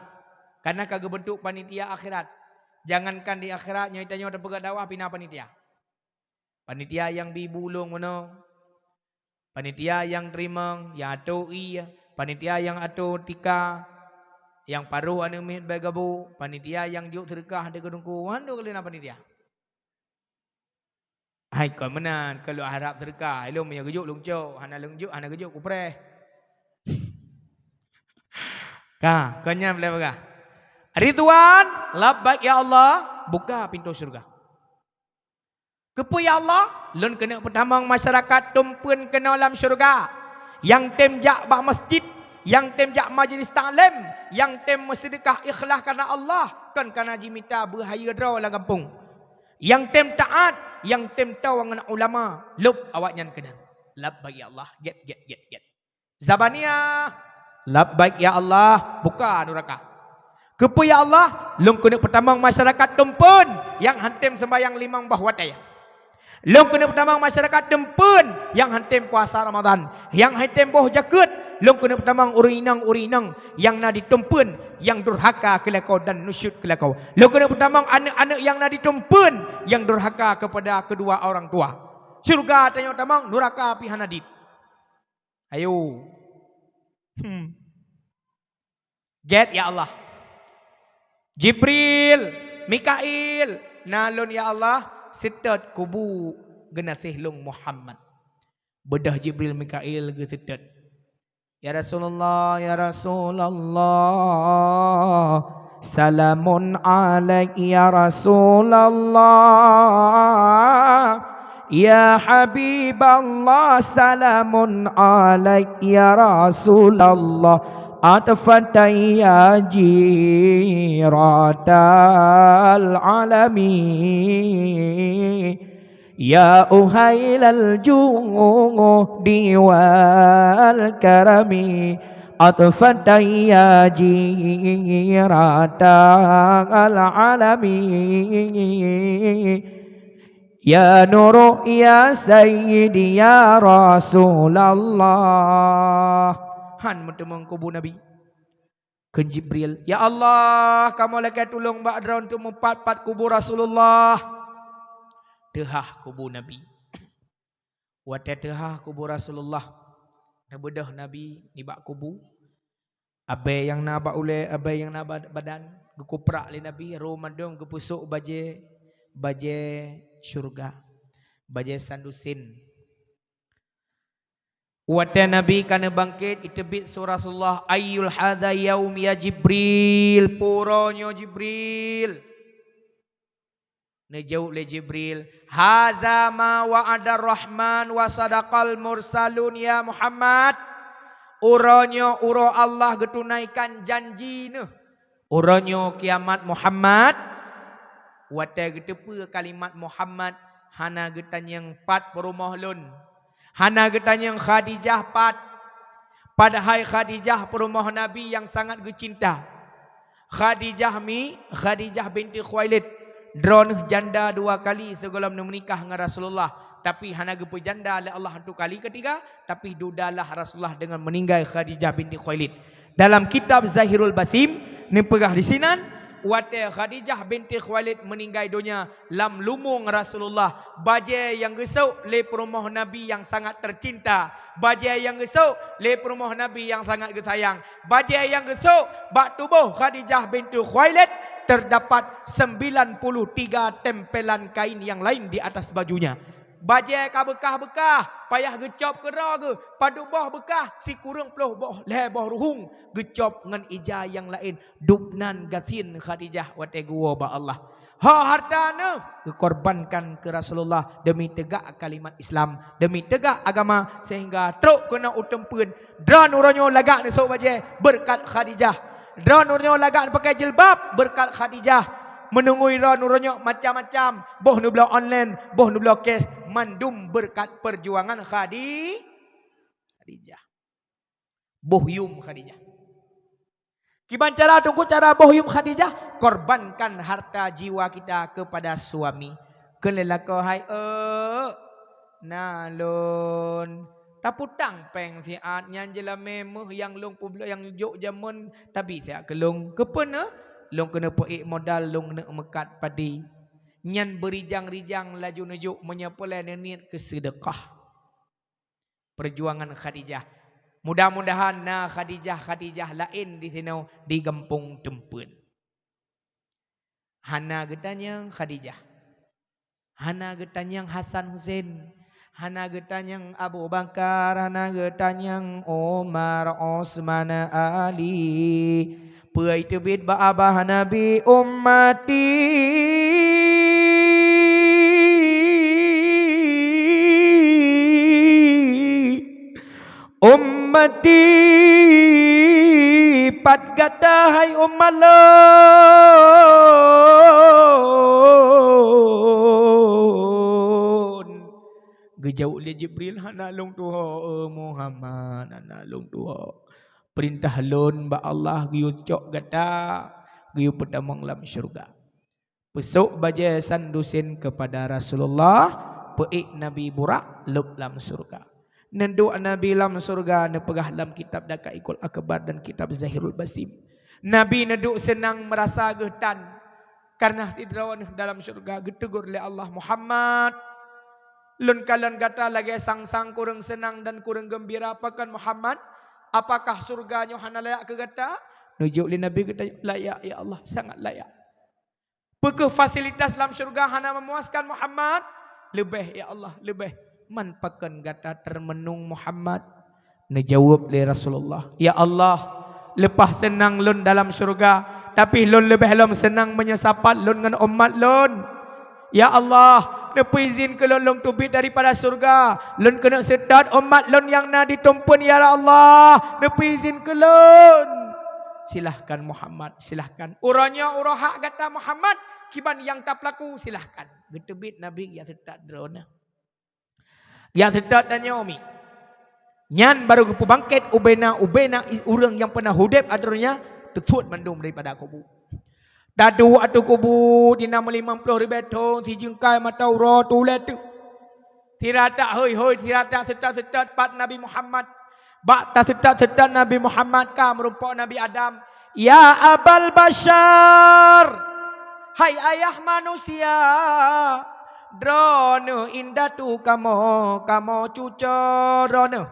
kareuna ka geubeuntuk panitia akhirat. Jangankan di akhirat, nyoe tanyoe tapeugah dakwah pih na panitia. Panitia nyang bi bulông meunoe, panitia nyang teurimong, nyang atô ié, panitia nyang atô tika, nyang paroh aneuk miet bak gabô, panitia nyang jok seudeukah di keudungku, mandum ka lheueh na panitia. Hai kon meunan, keu lôn harab seudeukah, ilôn meunyoe geujok lôn cok, hana lôn jok, hana geujok kupreh. Ka, kon nyan lé peugah. Ridwan, labbaik ya Allah, buka pintoe syeuruga. Keupeue ya Allah? Lôn keuneuk peutamong masyarakat Tumpeuen keunoe lam syeuruga. Nyang tem jak bak masjid, nyang tem jak majlis taklim, nyang tem meuseudeukah ikhlas kareuna Allah, kon kareuna jimita beuhayeue droe lam gampông. Nyang tem taát, nyang tem toe ngon ulama, lôb awaknyan keunan. Labbaik ya Allah, gét, gét, gét, gét. Zabaniyah, labbaik ya Allah, buka nuraka. Keupeue ya Allah? Lôn keuneuk peutamong masyarakat Tumpeuen nyang han tem seumbahyang limong boh watée. Lôn keuneuk peutamong masyarakat Tumpeuen nyang han tem puasa Ramadan, nyang han tem boh jakeuet. Lôn keuneuk peutamong ureuëng inong-ureuëng inong nyang na di Tumpeuen nyang durhaka keu lakoe dan nusyut keu lakoe. Lôn keuneuk peutamong aneuk-aneuk nyang na di Tumpeuen nyang durhaka keupada keudua orang tua. Syeuruga tanyoe tamong, nuraka pih hana dit. Ayo. Hmm. Gét ya Allah. Jibril, Mikail, na lôn ya Allah, seutôt kubu geunaséh lôn Muhammad. Beudôh Jibril, Mikail geuseutôt. Ya Rasulullah, ya Rasulullah, salamun alaik ya Rasulullah. Ya Habiballah, salamun alaik ya Rasulullah. Atfatan ya jiratal alami. Ya uhailal judi wal karami, atfatan ya jiratal alami. Ya nuru ya sayyidi ya Rasulullah. Han meuteumong kubu Nabi. Kheun Jibril, "Ya Allah, kamoe lakée tulông bak droeneuh teumeupat-pat kubu Rasulullah." Teuhah kubu Nabi. Watée teuhah kubu Rasulullah, neubeudôh Nabi nibak kubu. Abée nyang na bak ulée, abée nyang na bak badan, geukuprak lé Nabi, roh mandum geupeusok bajée, bajée syeuruga, bajée sandusin. Watée Nabi ka neubangkét, iteubiet su Rasulullah, "Ayyul hadza yaum ya Jibril?" Peue uroe nyoe Jibril? Neujaweueb lé Jibril, "Haza ma wa'adar Rahman wa sadaqal mursalun ya Muhammad." Uroe nyoe uroe Allah geutunaikan janji neuh. Uroe nyoe kiamat Muhammad. Watée geuteupeue kalimat Muhammad, hana geutanyong pat peurumoh lôn. Hana geutanyong Khadijah pat. Padahai Khadijah peurumoh Nabi nyang sangat geucinta. Khadijah mi, Khadijah binti Khuwailid. Droeneuh janda dua kali sigohlom neumeunikah ngon Rasulullah, tapi hana geupeujanda lé Allah untuk kali ketiga, tapi dudalah Rasulullah dengan meninggai Khadijah binti Khuwailid. Dalam kitab Zahirul Basim neupeugah disinan, watée Khadijah binti Khuwailid meuninggai donya, lam lumueng Rasulullah, bajée nyang geusok lé peurumoh Nabi nyang sangat teucinta, bajée nyang geusok lé peurumoh Nabi nyang sangat geusayang, bajée nyang geusok bak tuboh Khadijah binti Khuwailid terdapat sembilan puluh tiga tempelan kain yang lain di atas bajunya. Bajée ka beukah-beukah, payah geucop keudroe geuh, padub boh beukah, sikureueng ploh boh lhée boh ruhueng geucop ngon ija nyang laén. Dubnan gasien Khadijah watée geuwoe bak Allah. Ho hareuta neuh geukorbankan keu Rasulullah deumi teugak kalimat Islam, deumi teugak agama, sehingga trok keunoe u Tumpeuen. Droeneuh uroe nyoe lagak neusok bajée beureukat Khadijah. Droeneuh uroe nyoe lagak neupakai jilbab beureukat Khadijah. Meunungui droeneuh uroe nyoe macam-macam, boh neubloe online, boh neubloe cash, mandum beureukat peujuangan Khadi-, Khadijah. Boh yum Khadijah. Kiban cara Teungku cara boh yum Khadijah, korbankan harta jiwa kita kepada suami. Kheun lé lakoe, "Hai euk, na lôn taputang péng siat nyan jeulamé meuh nyang lôn peubloe nyang jok jameun tabi siat keu lôn. Keupeue neuh? Lôn keuneuk peuék modal lôn neuk meukat padi." Nyan beurijang-rijang laju neujok meunyoe peureulée neuniet keu seudeukah. Perjuangan Khadijah. Mudah-mudahan na Khadijah-Khadijah laén di sinoe di gampông teumpeuen. Hana geutanyong Khadijah. Hana geutanyong Hasan Husein. Hana geutanyong Abu Bakar, hana geutanyong Umar, Utsman, Ali. Peue teubiet bak babah Nabi, "Ummati, ummati, pat gata hai umat lôn?" Geujaweueb lé Jibril, "Hana lôn tuho, Muhammad, hana lôn tuho. Peurintah lôn bak Allah geuyue cok gata, geuyue peutamong lam syeuruga." Peusok bajée sandusin keupada Rasulullah, peuék Nabi Burak lôb lam syeuruga. Neuduek Nabi lam syeuruga, neupeugah lam kitab Daqaiqul Akbar dan kitab Zahirul Basim. Nabi neuduek seunang meurasa geuh tan, kareuna sidroe neuh dalam syeuruga geuteugor lé Allah, "Muhammad, lôn kalon gata lagée sang-sang kureueng seunang dan kureueng geumbira, pakon Muhammad? Apakah syeuruga nyoe hana layak keu gata?" Neujaweueb lé Nabi geutanyoe, "Layak, ya Allah, sangat layak." Peu kheueh fasilitas lam syeuruga hana meumuaskan Muhammad? Leubeh, ya Allah, leubeh. Man pakon gata teumeunung Muhammad? Neujaweueb lé Rasulullah, "Ya Allah, leupah seunang lôn dalam syeuruga, tapi lôn leubeh lom seunang meunyoe sapat lôn ngon umat lôn. Ya Allah, neupeuizin keu lôn, lôn teubiet daripada syeuruga, lôn keuneuk seutôt umat lôn nyang na di teumpeuen, ya Allah, neupeuizin keu lôn." "Silahkan Muhammad, silahkan. Uroe nyoe uroe hak gata Muhammad, kiban nyang tapeulaku, silahkan." Geuteubiet Nabi jak seutôt droeneuh. Jak seutôt tanyoe mi. Nyan barô geupeubangkét ubena-ubena ureuëng nyang peunah udeb ateueh donya, teusuet mandum daripada kubu. Taduek ateueh kubu di na meulimong ploh ribée thon, sijeungkai mata uroe tulée teuk. Sira tak hôi-hôi, sira tak seutôt-seutôt pat Nabi Muhammad. Bak taseutôt-seutôt Nabi Muhammad ka meurumpok Nabi Adam. "Ya Abal Basyar, hai ayah manusia, droeneuh indatu kamoe, kamoe cuco droeneuh."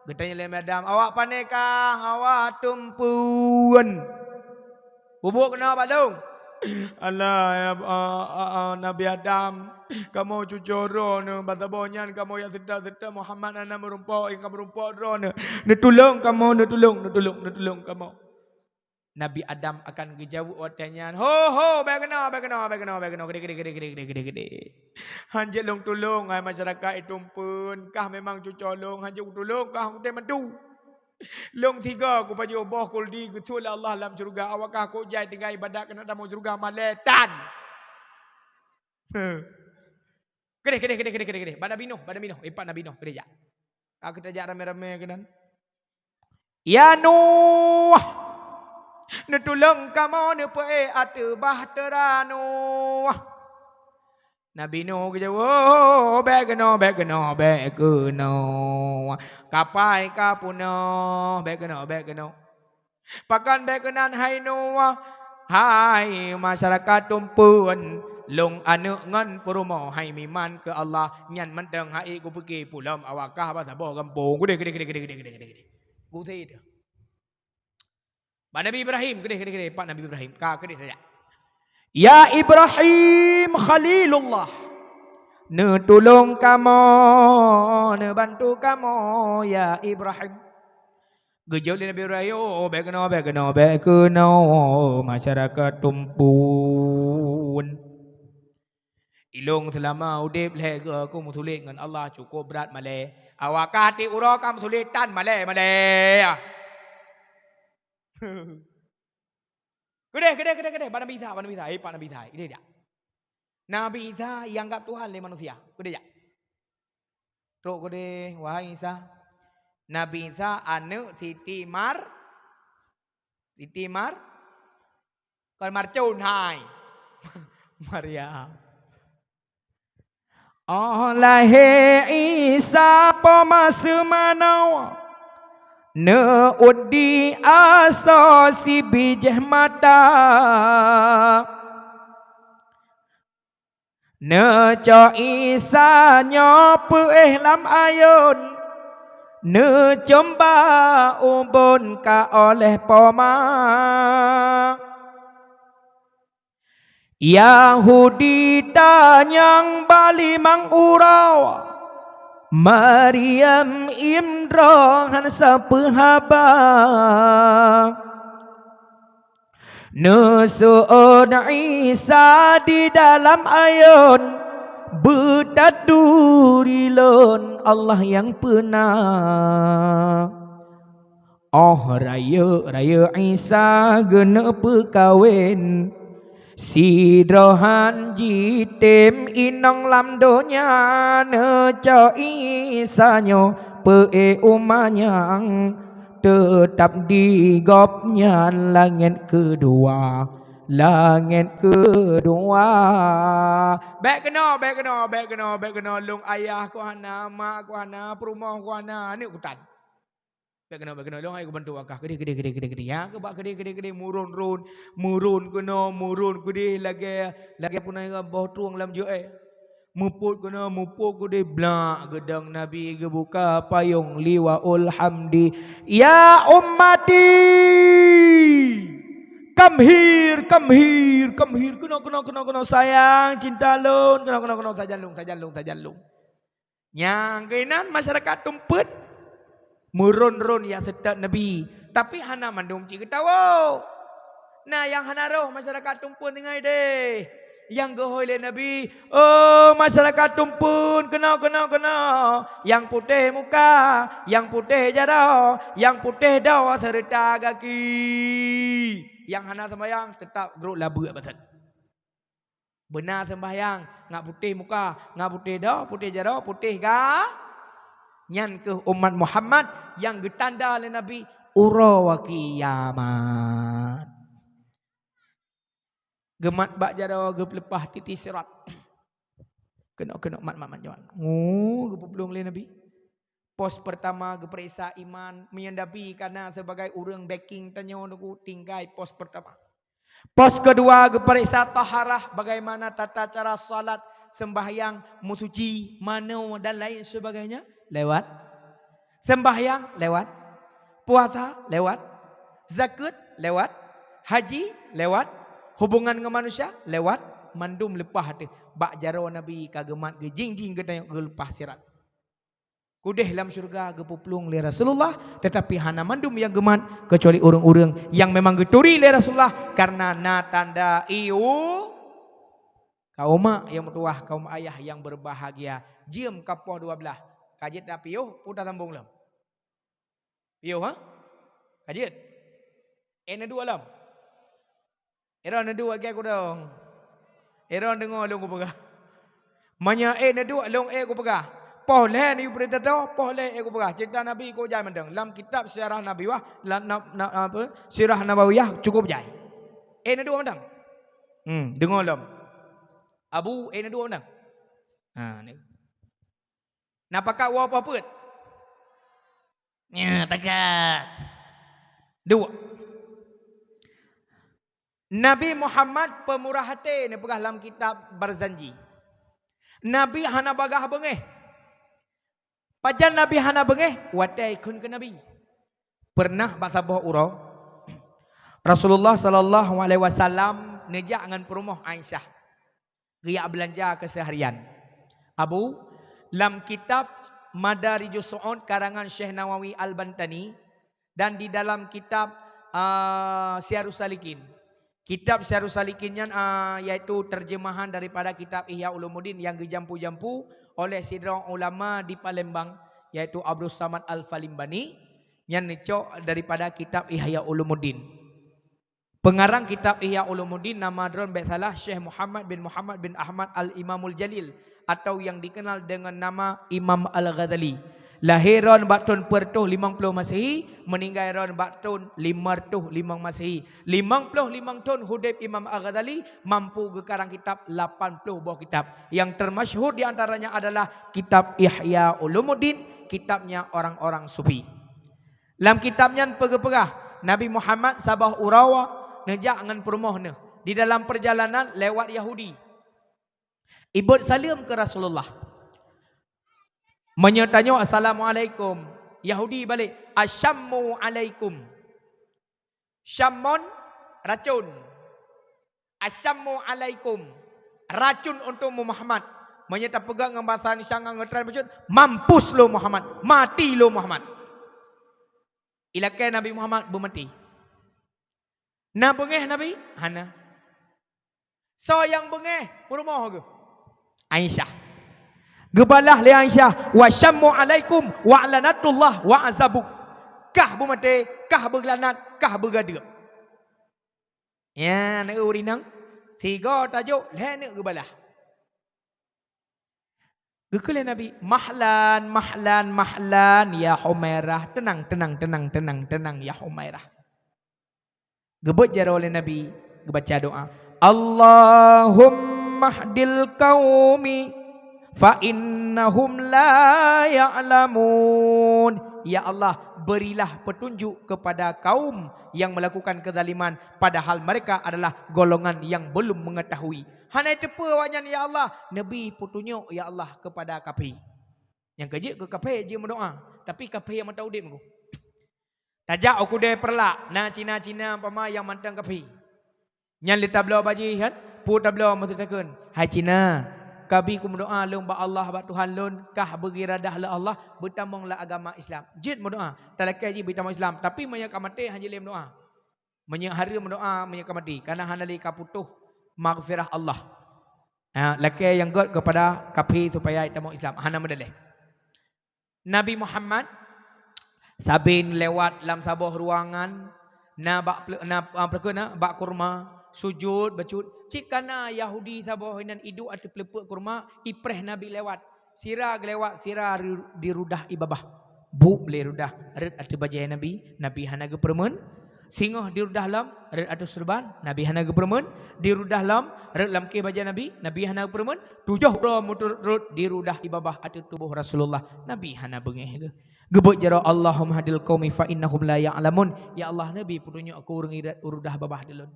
Geutanyong lé Nabi Adam, "Awak pané kah?" "Awak teumpeuen." "Bubuet keunoe bak lôn." "Alah, ya, a, a, a, Nabi Adam, kamoe cuco droeneuh, ban saboh nyan kamoe jak seutôt-seutôt Muhammad hana meurumpok, nyang ka meurumpok droeneuh. Neutulông kamoe, neutulông, neutulông, neutulông kamoe." Nabi Adam akan geujaweueb watée nyan, "Ho, ho, bék keunoe, bék keunoe, bék keunoe, bék keunoe, keudéh, keudéh, keudéh." "Hanjeuet lôn tulông, hai masyarakat, i teumpeuen, kah memang cuco lôn, hanjeuet kutulông, kah kutem mantu. Lôn sigoe kupajoh boh kuldi geusuet lé Allah lam syeuruga, awak kah kok jai tinggai ibadat keuneuk tamong syeuruga malée tan." Keudéh, keudéh, keudéh, keudéh, keudéh, keudéh. Bak Nabi Nuh, bak Nabi Nuh, ipat Nabi Nuh, keudéh jak. Ka keutajak ramé-ramé keunan. "Ya Nuh, neutulông kamoe neupeuék ateueh bahtera Nuh." Nabi Nuh geujaweueb, "Bék keunoe, bék keunoe, bék keunoe. Kapai ka peunoh, bék keunoe, bék keunoe." "Pakon bék keunan hai Nuh? Hai masyarakat teumpeuen, lôn aneuëk ngon peurumoh hai miman keu Allah, nyan mantong hai kupike pulom awak kah ban saboh gampông." Keudéh, keudéh, keudéh, keudéh, keudéh, keudéh, keudéh. Gusé teuh. Bak Nabi Ibrahim, keudéh, keudéh, keudéh, pat Nabi Ibrahim. Ka keudéh saja. "Ya Ibrahim Khalilullah, neutulông kamoe, neubantu kamoe, ya Ibrahim." Geujaweueb lé Nabi Ibrahim, "Oh, bék keunoe, bék keunoe, bék keunoe, masyarakat teumpeuen. Ilông seulama udeb lhée goe ku meusulet ngon Allah, cukôp brat malée. Awak kah tieb uroe ka meusulet tan malée-malée." Keudéh, keudéh, keudéh, keudéh. Bak Nabi Isa, bak Nabi Isa. Eh, pat Nabi Isa. Keudéh jak. Nabi Isa ianggap Tuhan lé manusia. Keudéh jak. Trok keudéh, "Wahai Isa, Nabi Isa aneuëk Siti Mar-, Siti Mar-, kon Marcun hai. Maryam. Óh lahé Isa po ma seumanoe, neuôt di asoe sibijéh mata. Neucok Isa nyoe peuéh lam ayôn, neucom bak ubon ka óh lheueh poma. Yahudi tanyong bak limong uroe, Maryam indroe han sapeue haba. Neuseuôt Isa di dalam ayôn, beutadu di lôn Allah nyang peuna. Óh rayeuk-rayeuk Isa geuneuk peukawen, sidroe han jitem inong lam donya, neucok Isa nyoe peuéh u manyang, teutab di Gobnyan langét keudua, langét keudua. Bék keunoe, bék keunoe, bék keunoe, bék keunoe, lôn ayah ku hana, mak ku hana, peurumoh ku hana, aneuëk ku tan. Bék keunoe, bék keunoe, lôn hai kubantu wakah keudeh, keudeh, keudeh, keudeh, keudeh. Ya, keubah keudeh, keudeh, keudeh, meuron-ron, meuron keunoe, meuron keudeh, lagée, lagée punai boh trueng lam jeuet. Mupot keunoe, mupot keudeh, blak geudong Nabi geubuka payong liwaul hamdi. Ya ummati, come here, come here, come here. Keunoe, keunoe, keunoe, keunoe, sayang, cinta lôn. Keunoe, keunoe, keunoe, sajan lôn, sajan lôn, sajan lôn. Nyang keunan masyarakat tumpet meuron-ron jak seutôt Nabi, tapi hana mandum cit geutawök. Na nyang hana roh masyarakat tumpet tinggai deh. Nyang geuhôi lé Nabi, "Oh masyarakat tumpet, keunoe, keunoe, keunoe! Nyang putéh muka, nyang putéh jaroe, nyang putéh doe seureuta gaki." Nyang hana seumayang teutap grok labeuk batat. Beuna seumbahyang, ngat putéh muka, ngat putéh doe, putéh jaroe, putéh ga-, nyan keuh umat Muhammad nyang geutanda lé Nabi uroe kiamat. Geumat bak jaroe geupeuleupah titi sirat. Keunoe-keunoe mat, mat, mat, mat. Oh, geupeuplueng lé Nabi. Pos peurtama geupareksa iman, meunyoe Nabi ka na sibagai ureuëng backing tanyoe nunggu tinggai pos peurtama. Pos keudua geupareksa taharah, bagaimana tata cara salat, sembahyang, meusuci, manoe dan lain sebagainya lewat. Sembahyang lewat, puasa lewat, zakeuet lewat, haji lewat, hubungan ngon manusia lewat, mandum leupah teuh. Bak jaroe Nabi ka geumat geujing-jing geutanyoe geuleupah sirat. Keudeh lam syeuruga geupeuplueng lé Rasulullah, teutapi hana mandum nyang geumat keucuali ureuëng-ureuëng nyang memang geuturi lé Rasulullah, kareuna na tanda ié. Kaum mak nyang meutuwah, kaum ayah nyang beubahgia, jeuem ka poh dua blaih. Ka jeuet tapiôh, peue tasambong lom? Piôh, ha? Ka jeuet? Eh, neuduek lom? Droeneuh neuduek lagée kudong. Droeneuh deungoe lôn kupeugah. Meunyoe eh neuduek lôn eh kupeugah. Poh lhée neuyue peurintah droe, poh lhée eh kupeugah. Ceurita Nabi kôk jai mantong. Lam kitab Sirah Nabawiyah, lam, na, na, apa, Sirah Nabawiyah cukup jai. Eh neuduek mantong. Hmm, deungoe lom. Abu, eh neuduek mantong. Ha, ni. Na pakat woe poh peuet? Nya, pakat. Duek. Nabi Muhammad peumurah até neupeugah lam kitab Barzanji. Nabi hana bagah beungéh. Pajan Nabi hana beungéh? Watée kheun keu Nabi. Peureunah bak saboh uroe, Rasulullah sallallahu alaihi wasallam neujak ngon peurumoh Aisyah. Geujak beulanja keuseuharian. Abu, lam kitab Madarijus Su'ud karangan Syekh Nawawi Al-Bantani dan di dalam kitab, a, Siyarus Salikin. Kitab Siyarus Salikin nyan, a, yaitu terjemahan daripada kitab Ihya Ulumuddin nyang geujampu-jampu oleh sidroe ulama di Palembang, yaitu Abdus Samad Al-Falimbani, nyan neucok daripada kitab Ihya Ulumuddin. Pengarang kitab Ihya Ulumuddin, nama droen bék salah, Syekh Muhammad bin Muhammad bin Ahmad Al-Imamul Jalil, atau yang dikenal dengan nama Imam Al-Ghazali. Lahé ron bak thon peuet reutôh limong ploh Masehi, meuninggai ron bak thon limong reutôh limong Masehi. Limong ploh limong thon udeb Imam Al-Ghazali, mampu geukarang kitab lapan ploh boh kitab. Yang termasyhur di antaranya adalah kitab Ihya Ulumuddin, kitabnya orang-orang sufi. Lam kitab nyan peugah-peugah, Nabi Muhammad saboh uroe neujak ngon peurumoh neuh. Di dalam perjalanan lewat Yahudi. Ibot saleuem keu Rasulullah. Meunyoe tanyoe, "Assalamualaikum," Yahudi balek, "Asyammu alaikum." Syammon, racun. "Asyammu alaikum," racun untuk Muhammad. Meunyoe tapeugah ngon bahasa Indonesia ngon ngeutran bacut, "Mampus lo Muhammad, mati lo Muhammad." Ilakée Nabi Muhammad beumaté. Na beungéh Nabi? Hana. Soe nyang beungéh peurumoh geuh? Aisyah. Geubalah lé Aisyah, "Wa syammu alaikum wa lanatullah wa azabuk." Kah beumaté, kah beugelanat, kah beugadeueb. Nyan ureueng inong, sigoe tajok, lhée neuk geubalah. Geukheun lé Nabi, "Mahlan, mahlan, mahlan, ya Humairah. Teunang, teunang, teunang, teunang, teunang, ya Humairah." Geubeuet jaroe lé Nabi, geubaca doa, "Allahummahdil qaumi fa innahum la ya'lamun." Ya Allah, berilah petunjuk kepada kaum yang melakukan kezaliman, padahal mereka adalah golongan yang belum mengetahui. Hana teupeue awaknyan, ya Allah, neubi peutunyok, ya Allah, kepada kafé. Nyang keu jeuet keu kafé jeuet meudoa, tapi kafé nyang mantong udeb ngon. Tajak u keudè Peureulak, na Cina-Cina umpama nyang mantong kafé. Nyan lé tabloe bajée kan, peue tabloe maksud takheun, "Hai Cina, kabi kumeudoa lôn bak Allah, bak Tuhan lôn, kah beugiradeh lé Allah, beutamong lam agama Islam." Jeuet meudoa, talakée jih beutamong Islam, tapi meunyoe ka maté hana jilém doa. Meunyoe hareuem meudoa meunyoe ka maté, kana hana lé ka putôh maghfirah Allah. Ha, lakée nyang gét keupada kafé supaya jitamong Islam, hana meudaleh. Nabi Muhammad sabe lewat lam saboh ruangan, na bak ple-, na, ah, peuleukeue na bak kurma, sujud bacut. Cit kana Yahudi saboh inan iduek ateueh peuleupeuk kurma, ipreh Nabi lewat. Sira geulewat, sira ri-, dirudah ié babah. Buet lé rudah, rhot ateueh bajée Nabi, Nabi hana geupeureumeun. Singoh dirudah lom, rhot ateueh seureuban, Nabi hana geupeureumeun. Dirudah lom, rhot lam keh bajée Nabi, Nabi hana geupeureumeun. Tujoh uroe meuturot-turot dirudah ié babah ateueh tuboh Rasulullah, Nabi hana beungéh geuh. Geubeuet jaroe, "Allahummahdil qaumi fa innahum la ya'lamun." Ya Allah, neubi peutunyok keu ureuëng ié rudah babah lôn.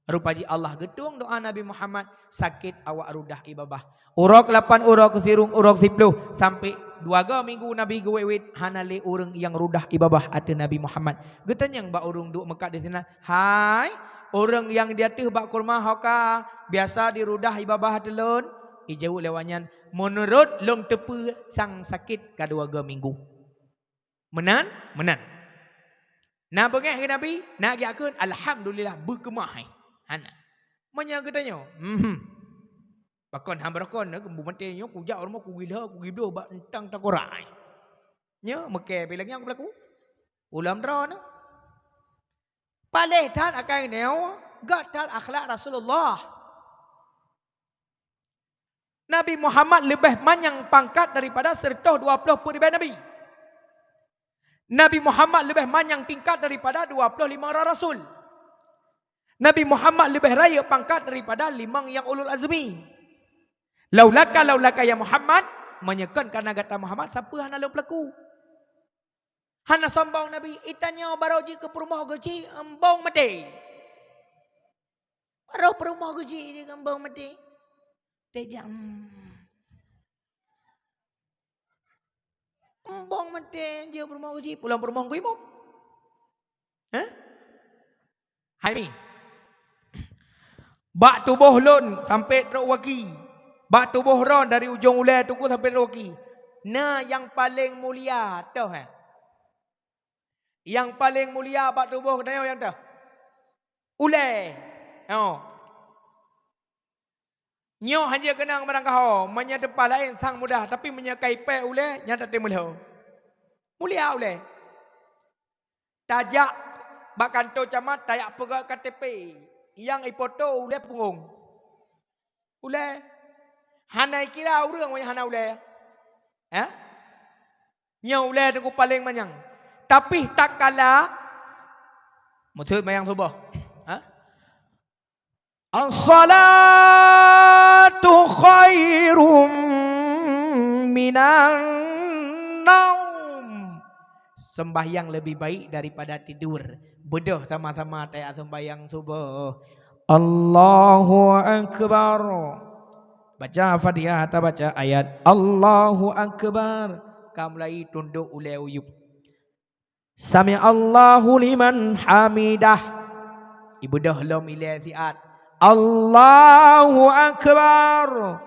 Rupa jih Allah geutueng doa Nabi Muhammad, sakét awak rudah ié babah. Uroe keulapan, uroe keusirong, uroe keusiploh, sampoe dua go minggu Nabi geuwét-wét, hana lé ureuëng nyang rudah ié babah ateueh Nabi Muhammad. Geutanyong bak ureuëng duek meukat disinan, "Hai, ureuëng nyang di ateueh bak kurma ho ka biasa dirudah ié babah ateueh lôn?" Ijaweueb lé awaknyan, "Meunurot lôn teupeue, sang sakét ka dua go minggu." Meunan? Meunan. Na beungéh keu Nabi, na geujak kheun, "Alhamdulillah, beukeumah hai." Hana. Meunyoe geutanyoe, mhm. Pakon hana beurokon, na geumbu maté nyoe, kujak u rumoh, kugila, kugibloh bak eunteuk teukorak hai. Nyoe meuké pih lagée nyang beulaku. Ulôn droeneuh. Paléh that akai nyoe, gét that akhlak Rasulullah. Nabi Muhammad leubeh manyang pangkat daripada siratoh dua ploh peuet ribée nabi. Nabi Muhammad leubeh manyang tingkat daripada dua ploh limong droe rasul. Nabi Muhammad leubeh rayeuk pangkat daripada limong nyang ulul azmi. Laulaka, laulaka ya Muhammad, meunyoe kon kareuna gata Muhammad, sapeue hana lôn peulaku. Hana sombong Nabi, itanyoe barô jeuet keu peurumoh geuchik, embong maté. Barô peurumoh geuchik jeuet keu embong maté. Tejak, hmm. Embong maté jeuet peurumoh geuchik, pulang peurumoh geuimum. Hah? Hai mi. Bak tuboh lôn sampoe trok waki. Bak tuboh droe dari ujong ulée teungku sampoe trok waki. Na nyang paleng mulia toh, eh? Nyang paleng mulia bak tuboh geutanyoe nyang toh? Ulée. Oh. Nyoe hana keunong barangkaho, meunyoe teumpat laén sang mudah, tapi meunyoe ka ipée ulée, nyan tatem meulhô. Mulia ulée. Tajak bak kantô camat, tajak peugét K T P, nyang ipoto ulée punggong. Ulée. Hana ikira ureuëng meunyoe hana ulée. Eh? Nyoe ulée teungku paleng manyang. Tapi tatkala, maksud mayang suboh. Ha? As-salatu khairum minan naum. Sembahyang lebih baik daripada tidur. Beudôh sama-sama tayak sembahyang suboh. Allahu Akbar. Baca Fatihah, tabaca ayat Allahu Akbar. Ka mulai tundok ulée uyueb. Sami Allahu liman hamidah. Ibeudôh lom ilée siat. Allahu Akbar.